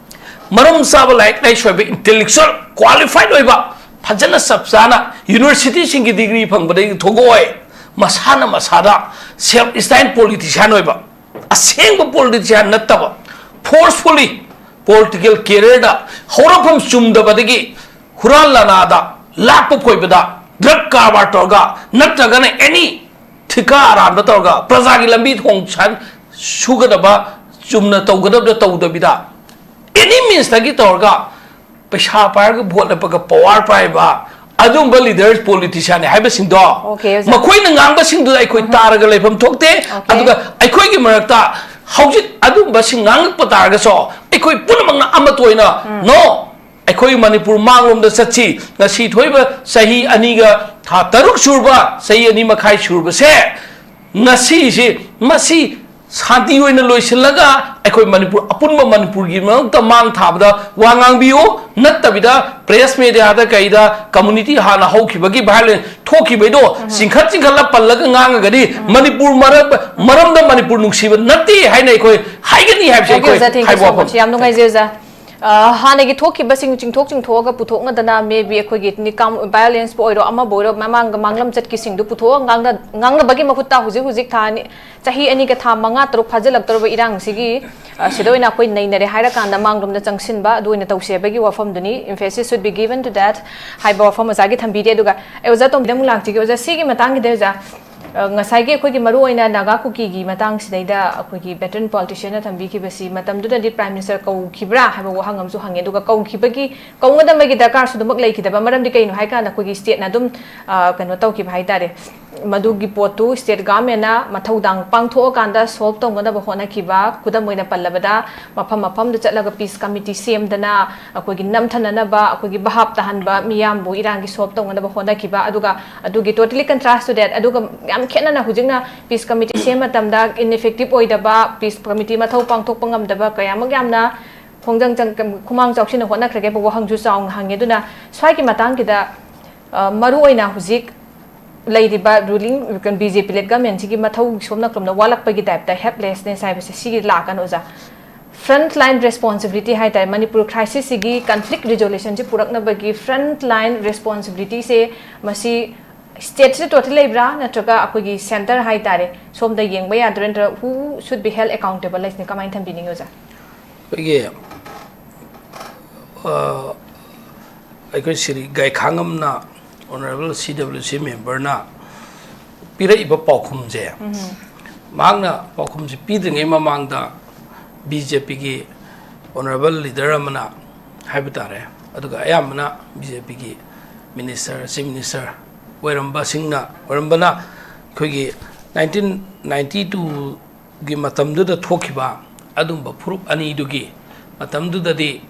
ꯃꯔꯝ ꯆꯥꯕ ꯂꯥꯏꯔꯤꯛ ꯂꯥꯏꯁꯨ ꯍꯩꯕ, intellectual qualified ꯑꯣꯏꯕ, ꯐꯖꯅ ꯆꯞ ꯆꯥꯅ universityꯁꯤꯡꯒꯤ degree ꯐꯪꯕꯗꯒꯤ ꯊꯣꯛꯂꯛꯑꯣꯏ꯫ ꯃꯁꯥꯅ ꯃꯁꯥꯗ self styled politician ꯑꯣꯏꯕ, ꯑꯁꯦꯡꯕ politician ꯅꯠꯇꯕ, forcefully political careerꯗ ꯍꯧꯔꯛꯐꯝ ꯆꯨꯝꯗꯕꯗꯒꯤ ꯍꯨꯔꯥꯟ ꯂꯅꯥꯗ, ꯂꯥꯛꯄ ꯀꯣꯏꯕꯗ, drug ꯀꯔꯕꯥꯔ ꯇꯧꯔꯒ, ꯅꯠꯇ꯭ꯔꯒꯅ any ꯊꯤꯀꯥ ꯑꯔꯥꯟꯕ ꯇꯧꯔꯒ ꯄ꯭ꯔꯖꯥꯒꯤ ꯂꯝꯕꯤ ꯊꯣꯡ ꯁꯟ ꯁꯨꯒꯗꯕ, ꯆꯨꯝꯅ ꯇꯧꯒꯗꯕꯗ ꯇꯧꯗꯕꯤꯗ, any meansꯇꯒꯤ ꯇꯧꯔꯒ ꯄꯩꯁꯥ ꯄꯥꯏꯔꯒ vote ꯂꯦꯞꯄꯒ power ꯄꯥꯏꯕ ꯑꯗꯨꯝꯕ leaders, politicianꯅꯤ ꯍꯥꯏꯕꯁꯤꯡꯗꯣ, Okay, ꯑꯣꯖꯥ꯫ ꯃꯈꯣꯏꯅ ꯉꯥꯡꯕꯁꯤꯡꯗꯨꯗ ꯑꯩꯈꯣꯏ ꯇꯥꯔꯒ ꯂꯩꯐꯝ ꯊꯣꯛꯇꯦ꯫ Okay꯫ ꯑꯗꯨꯒ ꯑꯩꯈꯣꯏꯒꯤ ꯃꯔꯛꯇ ꯍꯧꯖꯤꯛ ꯑꯗꯨꯝꯕꯁꯤꯡ ꯉꯥꯡꯂꯛꯄ ꯇꯥꯔꯒꯁꯨ, ꯑꯩꯈꯣꯏ ꯄꯨꯝꯅꯃꯛꯅ ꯑꯃꯠꯇ ꯑꯣꯏꯅ, "No, ꯑꯩꯈꯣꯏ ꯃꯅꯤꯄꯨꯔ ꯃꯥꯡꯂꯣꯝꯗ ꯆꯠꯁꯤ꯫ ꯉꯁꯤ ꯊꯣꯛꯏꯕ ꯆꯍꯤ ꯑꯅꯤꯒ ꯊꯥ ꯇꯔꯨꯛ ꯁꯨꯔꯕ, ꯆꯍꯤ ꯑꯅꯤ ꯃꯈꯥꯏ ꯁꯨꯔꯕꯁꯦ, ꯉꯁꯤꯁꯤ, ꯃꯁꯤ ꯁꯥꯟꯇꯤ ꯑꯣꯏꯅ ꯂꯣꯏꯁꯤꯜꯂꯒ ꯑꯩꯈꯣꯏ ꯃꯅꯤꯄꯨꯔ, ꯑꯄꯨꯟꯕ ꯃꯅꯤꯄꯨꯔꯒꯤ ꯃꯔꯛꯇ ꯃꯥꯡ ꯊꯥꯕꯗ ꯋꯥ ꯉꯥꯡꯕꯤꯌꯨ, ꯅꯠꯇꯕꯤꯗ press mediaꯗ ꯀꯩꯗ community ꯍꯥꯟꯅ ꯍꯧꯈꯤꯕꯒꯤ violence ꯊꯣꯛꯈꯤꯕꯩꯗꯣ ꯆꯤꯡꯈꯠ ꯆꯤꯡꯈꯠꯂ ꯄꯜꯂꯒ ꯉꯥꯡꯉꯒꯗꯤ ꯃꯅꯤꯄꯨꯔ ꯃꯔꯝ-, ꯃꯔꯝꯗ ꯃꯅꯤꯄꯨꯔ ꯅꯨꯡꯁꯤꯕ ꯅꯠꯇꯦ ꯍꯥꯏꯅ ꯑꯩꯈꯣꯏ ꯍꯥꯏꯒꯅꯤ ꯍꯥꯏꯕꯁꯦ Thank you, ꯑꯩꯈꯣꯏ ꯑꯣꯖꯥ, thank you ꯍꯥꯏꯕ so ꯋꯥꯐꯝ꯫ Much꯫ ꯌꯥꯝ ꯅꯨꯡꯉꯥꯏꯖꯩ, ꯑꯣꯖꯥ꯫ ꯑ, ꯍꯥꯟꯅꯒꯤ ꯊꯣꯛꯈꯤꯕꯁꯤꯡ ꯆꯤꯡꯊꯣꯛ ꯆꯤꯡꯊꯣꯛꯑꯒ ꯄꯨꯊꯣꯛꯅꯗꯅ, maybe ꯑꯩꯈꯣꯏꯒꯤ ꯅꯤꯀꯥꯝ violenceꯄꯨ ꯑꯣꯏꯔꯣ, ꯑꯃꯕꯨ ꯑꯣꯏꯔꯣ, ꯃꯃꯥꯡꯗ ꯃꯥꯡꯂꯝꯆꯠꯀꯤꯁꯤꯡꯗꯨ ꯄꯨꯊꯣꯛꯑꯒ ꯉꯥꯡꯅ-, ꯉꯥꯡꯅꯕꯒꯤ ꯃꯍꯨꯠꯇ ꯍꯧꯖꯤꯛ ꯍꯧꯖꯤꯛ ꯊꯥ ꯑꯅꯤ, ꯆꯍꯤ ꯑꯅꯤꯒ ꯊꯥ ꯃꯉꯥ ꯇꯔꯨꯛ ꯐꯥꯖꯤꯜꯂꯛꯇꯧꯔꯕ ꯏꯔꯥꯡꯁꯤꯒꯤ, ꯑ, ꯁꯤꯗ ꯑꯣꯏꯅ ꯑꯩꯈꯣꯏ ꯅꯩꯅꯔꯦ ꯍꯥꯏꯔꯀꯥꯟꯗ ꯃꯥꯡꯂꯣꯝꯗ ꯆꯪꯁꯤꯟꯕ, ꯑꯗꯨ ꯑꯣꯏꯅ ꯇꯧꯁꯦ ꯍꯥꯏꯕꯒꯤ ꯋꯥꯐꯝꯗꯨꯅꯤ, emphasis should be given to that ꯍꯥꯏꯕ ꯋꯥꯐꯝ ꯑꯣꯖꯥꯒꯤ ꯊꯝꯕꯤꯔꯦ꯫ ꯑꯗꯨꯒ ꯑꯩ ꯑꯣꯖꯥ ꯇꯣꯝꯕꯤꯗ ꯑꯃꯨꯛ ꯂꯥꯛꯆꯒꯦ꯫ ꯑꯣꯖꯥ, ꯁꯤꯒꯤ ꯃꯇꯥꯡꯒꯤꯗ ꯑꯣꯖꯥ, ꯑ, ꯉꯁꯥꯏꯒꯤ ꯑꯩꯈꯣꯏꯒꯤ ꯃꯔꯨꯑꯣꯏꯅ ꯅꯥꯒꯥ ꯀꯨꯀꯤꯒꯤ ꯃꯇꯥꯡꯁꯤꯗꯩꯗ ꯑꯩꯈꯣꯏꯒꯤ veteran politicianꯅ ꯊꯝꯕꯤꯈꯤꯕꯁꯤ, ꯃꯇꯝꯗꯨꯗꯗꯤ Prime Minister ꯀꯧꯈꯤꯕ꯭ꯔꯥ ꯍꯥꯏꯕ ꯋꯥꯍꯪ ꯑꯃꯁꯨ ꯍꯪꯉꯦ꯫ ꯑꯗꯨꯒ ꯀꯧꯈꯤꯕꯒꯤ, ꯀꯧꯒꯗꯕꯒꯤ ꯗꯔꯀꯥꯔꯁꯨ ꯑꯗꯨꯃꯛ ꯂꯩꯈꯤꯗꯕ꯫ ꯃꯔꯝꯗꯤ ꯀꯩꯅꯣ ꯍꯥꯏꯀꯥꯟꯗ ꯑꯩꯈꯣꯏꯒꯤ stateꯅ ꯑꯗꯨꯝ, ꯑ, ꯀꯩꯅꯣ ꯇꯧꯈꯤꯕ ꯍꯥꯏꯇꯥꯔꯦ꯫ ꯃꯗꯨꯒꯤ ꯄꯣꯠꯇꯨ state governmentꯅ ꯃꯊꯧꯗꯥꯡ ꯄꯥꯡꯊꯣꯛꯑꯀꯥꯟꯗ solve ꯇꯧꯅꯅꯕ ꯍꯣꯠꯅꯈꯤꯕ꯫ ꯈꯨꯗꯝ ꯑꯣꯏꯅ ꯄꯜꯂꯕꯗ, ꯃꯐꯝ ꯃꯐꯝꯗ ꯆꯠꯂꯒ peace committee ꯁꯦꯝꯗꯅ, ꯑꯩꯈꯣꯏꯒꯤ ꯅꯝꯊꯅꯅꯕ, ꯑꯩꯈꯣꯏꯒꯤ ꯚꯥꯞ ꯇꯥꯍꯟꯕ, ꯃꯤꯌꯥꯝꯕꯨ ꯏꯔꯥꯡꯒꯤ solve ꯇꯧꯅꯅꯕ ꯍꯣꯠꯅꯈꯤꯕ꯫ ꯑꯗꯨꯒ ꯑꯗꯨꯒꯤ totally contrast to that, ꯑꯗꯨꯒ ꯌꯥꯝ ꯈꯦꯠꯅꯅ ꯍꯧꯖꯤꯛꯅ peace committee ꯁꯦꯝꯕ ꯃꯇꯝꯗ ineffective ꯑꯣꯏꯗꯕ, peace committee ꯃꯊꯧ ꯄꯥꯡꯊꯣꯛꯄ ꯉꯝꯗꯕ ꯀꯌꯥꯃꯨꯛ ꯌꯥꯝꯅ ꯈꯣꯡꯖꯪ ꯆꯪ-, ꯈꯨꯃꯥꯡ ꯆꯥꯎꯁꯤꯟꯅ ꯍꯣꯠꯅꯈ꯭ꯔꯒꯦ꯫ ꯋꯥꯍꯪꯁꯨ ꯆꯥꯎꯅ ꯍꯪꯉꯦ꯫ ꯑꯗꯨꯅ ꯁ꯭ꯋꯥꯏꯒꯤ ꯃꯇꯥꯡꯒꯤꯗ, ꯑ, ꯃꯔꯨꯑꯣꯏꯅ ꯍꯧꯖꯤꯛ ꯂꯩꯔꯤꯕ ruling ꯕꯤ ꯖꯦ ꯄꯤ led government ꯁꯤꯒꯤ ꯃꯊꯧ ꯁꯣꯝ ꯅꯥꯀꯟꯗ ꯋꯥꯠꯂꯛꯄꯒꯤ type ꯇ helplessness ꯍꯥꯏꯕꯁꯦ ꯁꯤꯒꯤ ꯂꯥꯛꯀꯅꯤ ꯑꯣꯖꯥ꯫ Front line responsibility ꯍꯥꯏ ꯇꯥꯔꯦ, ꯃꯅꯤꯄꯨꯔ crisis ꯁꯤꯒꯤ conflict resolution ꯁꯤ ꯄꯨꯔꯛꯅꯕꯒꯤ front line responsibility ꯁꯦ ꯃꯁꯤ state ꯁꯤꯗ total ꯂꯩꯕ꯭ꯔꯥ, ꯅꯠꯇ꯭ꯔꯒ ꯑꯩꯈꯣꯏꯒꯤ centre ꯍꯥꯏ ꯇꯥꯔꯦ, ꯁꯣꯝꯗ ꯌꯦꯡꯕ ꯌꯥꯗꯣꯏꯔꯥ, ꯅꯠꯇ꯭ꯔꯒ who should be held accountable ꯍꯥꯏꯁꯤꯅ ꯀꯃꯥꯏꯅ ꯊꯝꯕꯤꯅꯤꯡꯉꯤ ꯑꯣꯖꯥ? ꯑꯩꯈꯣꯏꯒꯤ, ꯑ, ꯑꯩꯈꯣꯏ Shri ꯒꯥꯏꯈꯥꯉꯝꯅ, honourable C W C member ꯅ ꯄꯤꯔꯛꯏꯕ ꯄꯥꯎꯈꯨꯝꯁꯦ, ꯃꯍꯥꯛꯅ ꯄꯥꯎꯈꯨꯝꯁꯦ ꯄꯤꯗ꯭ꯔꯤꯉꯩ ꯃꯃꯥꯡꯗ ꯕꯤ ꯖꯦ ꯄꯤꯒꯤ honourable leader ꯑꯃꯅ ꯍꯥꯏꯕ ꯇꯥꯔꯦ, ꯑꯗꯨꯒ ꯑꯌꯥꯝꯕꯅ ꯕꯤ ꯖꯦ ꯄꯤꯒꯤ minister, chief minister ꯑꯣꯏꯔꯝꯕꯁꯤꯡꯅ, ꯑꯣꯏꯔꯝꯕꯅ ꯑꯩꯈꯣꯏꯒꯤ nineteen ninety two ꯒꯤ ꯃꯇꯝꯗꯨꯗ ꯊꯣꯛꯈꯤꯕ ꯑꯗꯨꯝꯕ ꯐꯨꯔꯨꯞ ꯑꯅꯤꯗꯨꯒꯤ ꯃꯇꯝꯗꯨꯗꯗꯤ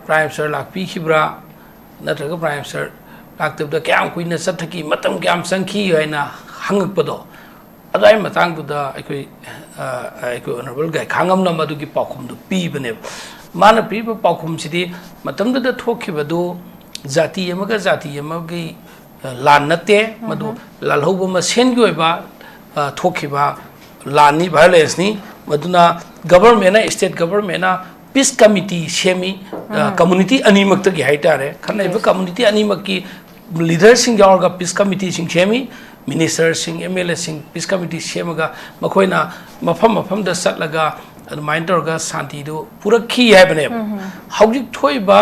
Prime Minister ꯂꯥꯛꯄꯤꯈꯤꯕ꯭ꯔꯥ, ꯅꯠꯇ꯭ꯔꯒ Prime Minister ꯂꯥꯛꯇꯕꯗ ꯀꯌꯥꯝ ꯀꯨꯏꯅ ꯆꯠꯊꯈꯤ, ꯃꯇꯝ ꯀꯌꯥꯝ ꯆꯪꯈꯤ ꯍꯥꯏꯅ ꯍꯪꯉꯛꯄꯗꯣ, ꯑꯗꯨꯋꯥꯏ ꯃꯇꯥꯡꯗꯨꯗ ꯑꯩꯈꯣꯏ, ꯑ, ꯑꯩꯈꯣꯏ honourable ꯒꯥꯏꯈꯥꯉꯝꯅ ꯃꯗꯨꯒꯤ ꯄꯥꯎꯈꯨꯝꯗꯨ ꯄꯤꯕꯅꯦꯕ꯫ ꯃꯥꯅ ꯄꯤꯔꯤꯕ ꯄꯥꯎꯈꯨꯝꯁꯤꯗꯤ ꯃꯇꯝꯗꯨꯗ ꯊꯣꯛꯈꯤꯕꯗꯨ ꯖꯥꯇꯤ ꯑꯃꯒ ꯖꯥꯇꯤ ꯑꯃꯒꯤ, ꯑ, ꯂꯥꯟ ꯅꯠꯇꯦ, ꯃꯗꯨ ꯂꯥꯜꯍꯧꯕ ꯃꯁꯦꯟꯒꯤ ꯑꯣꯏꯕ, ꯑ, ꯊꯣꯛꯈꯤꯕ ꯂꯥꯟꯅꯤ, violence ꯅꯤ꯫ ꯃꯗꯨꯅ government ꯅ, state government ꯅ peace committee ꯁꯦꯝꯃꯤ, ꯑ, community ꯑꯅꯤꯃꯛꯇꯒꯤ ꯍꯥꯏꯇꯥꯔꯦ, ꯈꯠꯅꯔꯤꯕ community ꯑꯅꯤꯃꯛꯀꯤ leader ꯁꯤꯡ ꯌꯥꯎꯔꯒ peace committee ꯁꯤꯡ ꯁꯦꯝꯃꯤ, minister ꯁꯤꯡ, M L A ꯁꯤꯡ peace committee ꯁꯦꯝꯃꯒ ꯃꯈꯣꯏꯅ ꯃꯐꯝ ꯃꯐꯝꯗ ꯆꯠꯂꯒ ꯑꯗꯨꯃꯥꯏꯅ ꯇꯧꯔꯒ ꯁꯥꯟꯇꯤꯗꯨ ꯄꯨꯔꯛꯈꯤ ꯍꯥꯏꯕꯅꯦꯕ꯫ ꯍꯧꯖꯤꯛ ꯊꯣꯛꯏꯕ,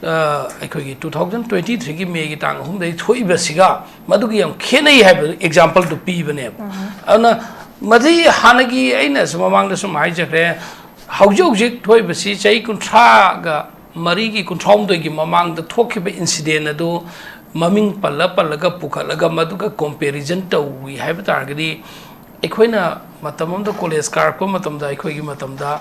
ꯑ, ꯑꯩꯈꯣꯏꯒꯤ two thousand twenty three ꯒꯤ May ꯒꯤ ꯇꯥꯡ ꯑꯍꯨꯝꯗꯒꯤ ꯊꯣꯛꯏꯕꯁꯤꯒ ꯃꯗꯨꯒꯤ ꯌꯥꯝ ꯈꯦꯠꯅꯩ ꯍꯥꯏꯕ example ꯗꯨ ꯄꯤꯕꯅꯦꯕ꯫ ꯑꯗꯨꯅ ꯃꯗꯨꯒꯤ ꯍꯥꯟꯅꯒꯤ ꯑꯩꯅꯁꯨ ꯃꯃꯥꯡꯗꯁꯨ ꯁꯨꯝ ꯍꯥꯏꯖꯈ꯭ꯔꯦ, ꯍꯧꯖꯤꯛ ꯍꯧꯖꯤꯛ ꯊꯣꯛꯏꯕꯁꯤ ꯆꯍꯤ ꯀꯨꯟꯊ꯭ꯔꯥꯒ ꯃꯔꯤꯒꯤ, ꯀꯨꯟꯊ꯭ꯔꯥꯍꯨꯝꯗꯣꯏꯒꯤ ꯃꯃꯥꯡꯗ ꯊꯣꯛꯈꯤꯕ incident ꯑꯗꯨ ꯃꯃꯤꯡ ꯄꯜꯂ ꯄꯜꯂꯒ ꯄꯨꯈꯠꯂꯒ ꯃꯗꯨꯒ comparison ꯇꯧꯏ ꯍꯥꯏꯕ ꯇꯥꯔꯒꯗꯤ, ꯑꯩꯈꯣꯏꯅ ꯃꯇꯝ ꯑꯃꯗ college ꯀꯥꯔꯛꯄ ꯃꯇꯝꯗ, ꯑꯩꯈꯣꯏꯒꯤ ꯃꯇꯝꯗ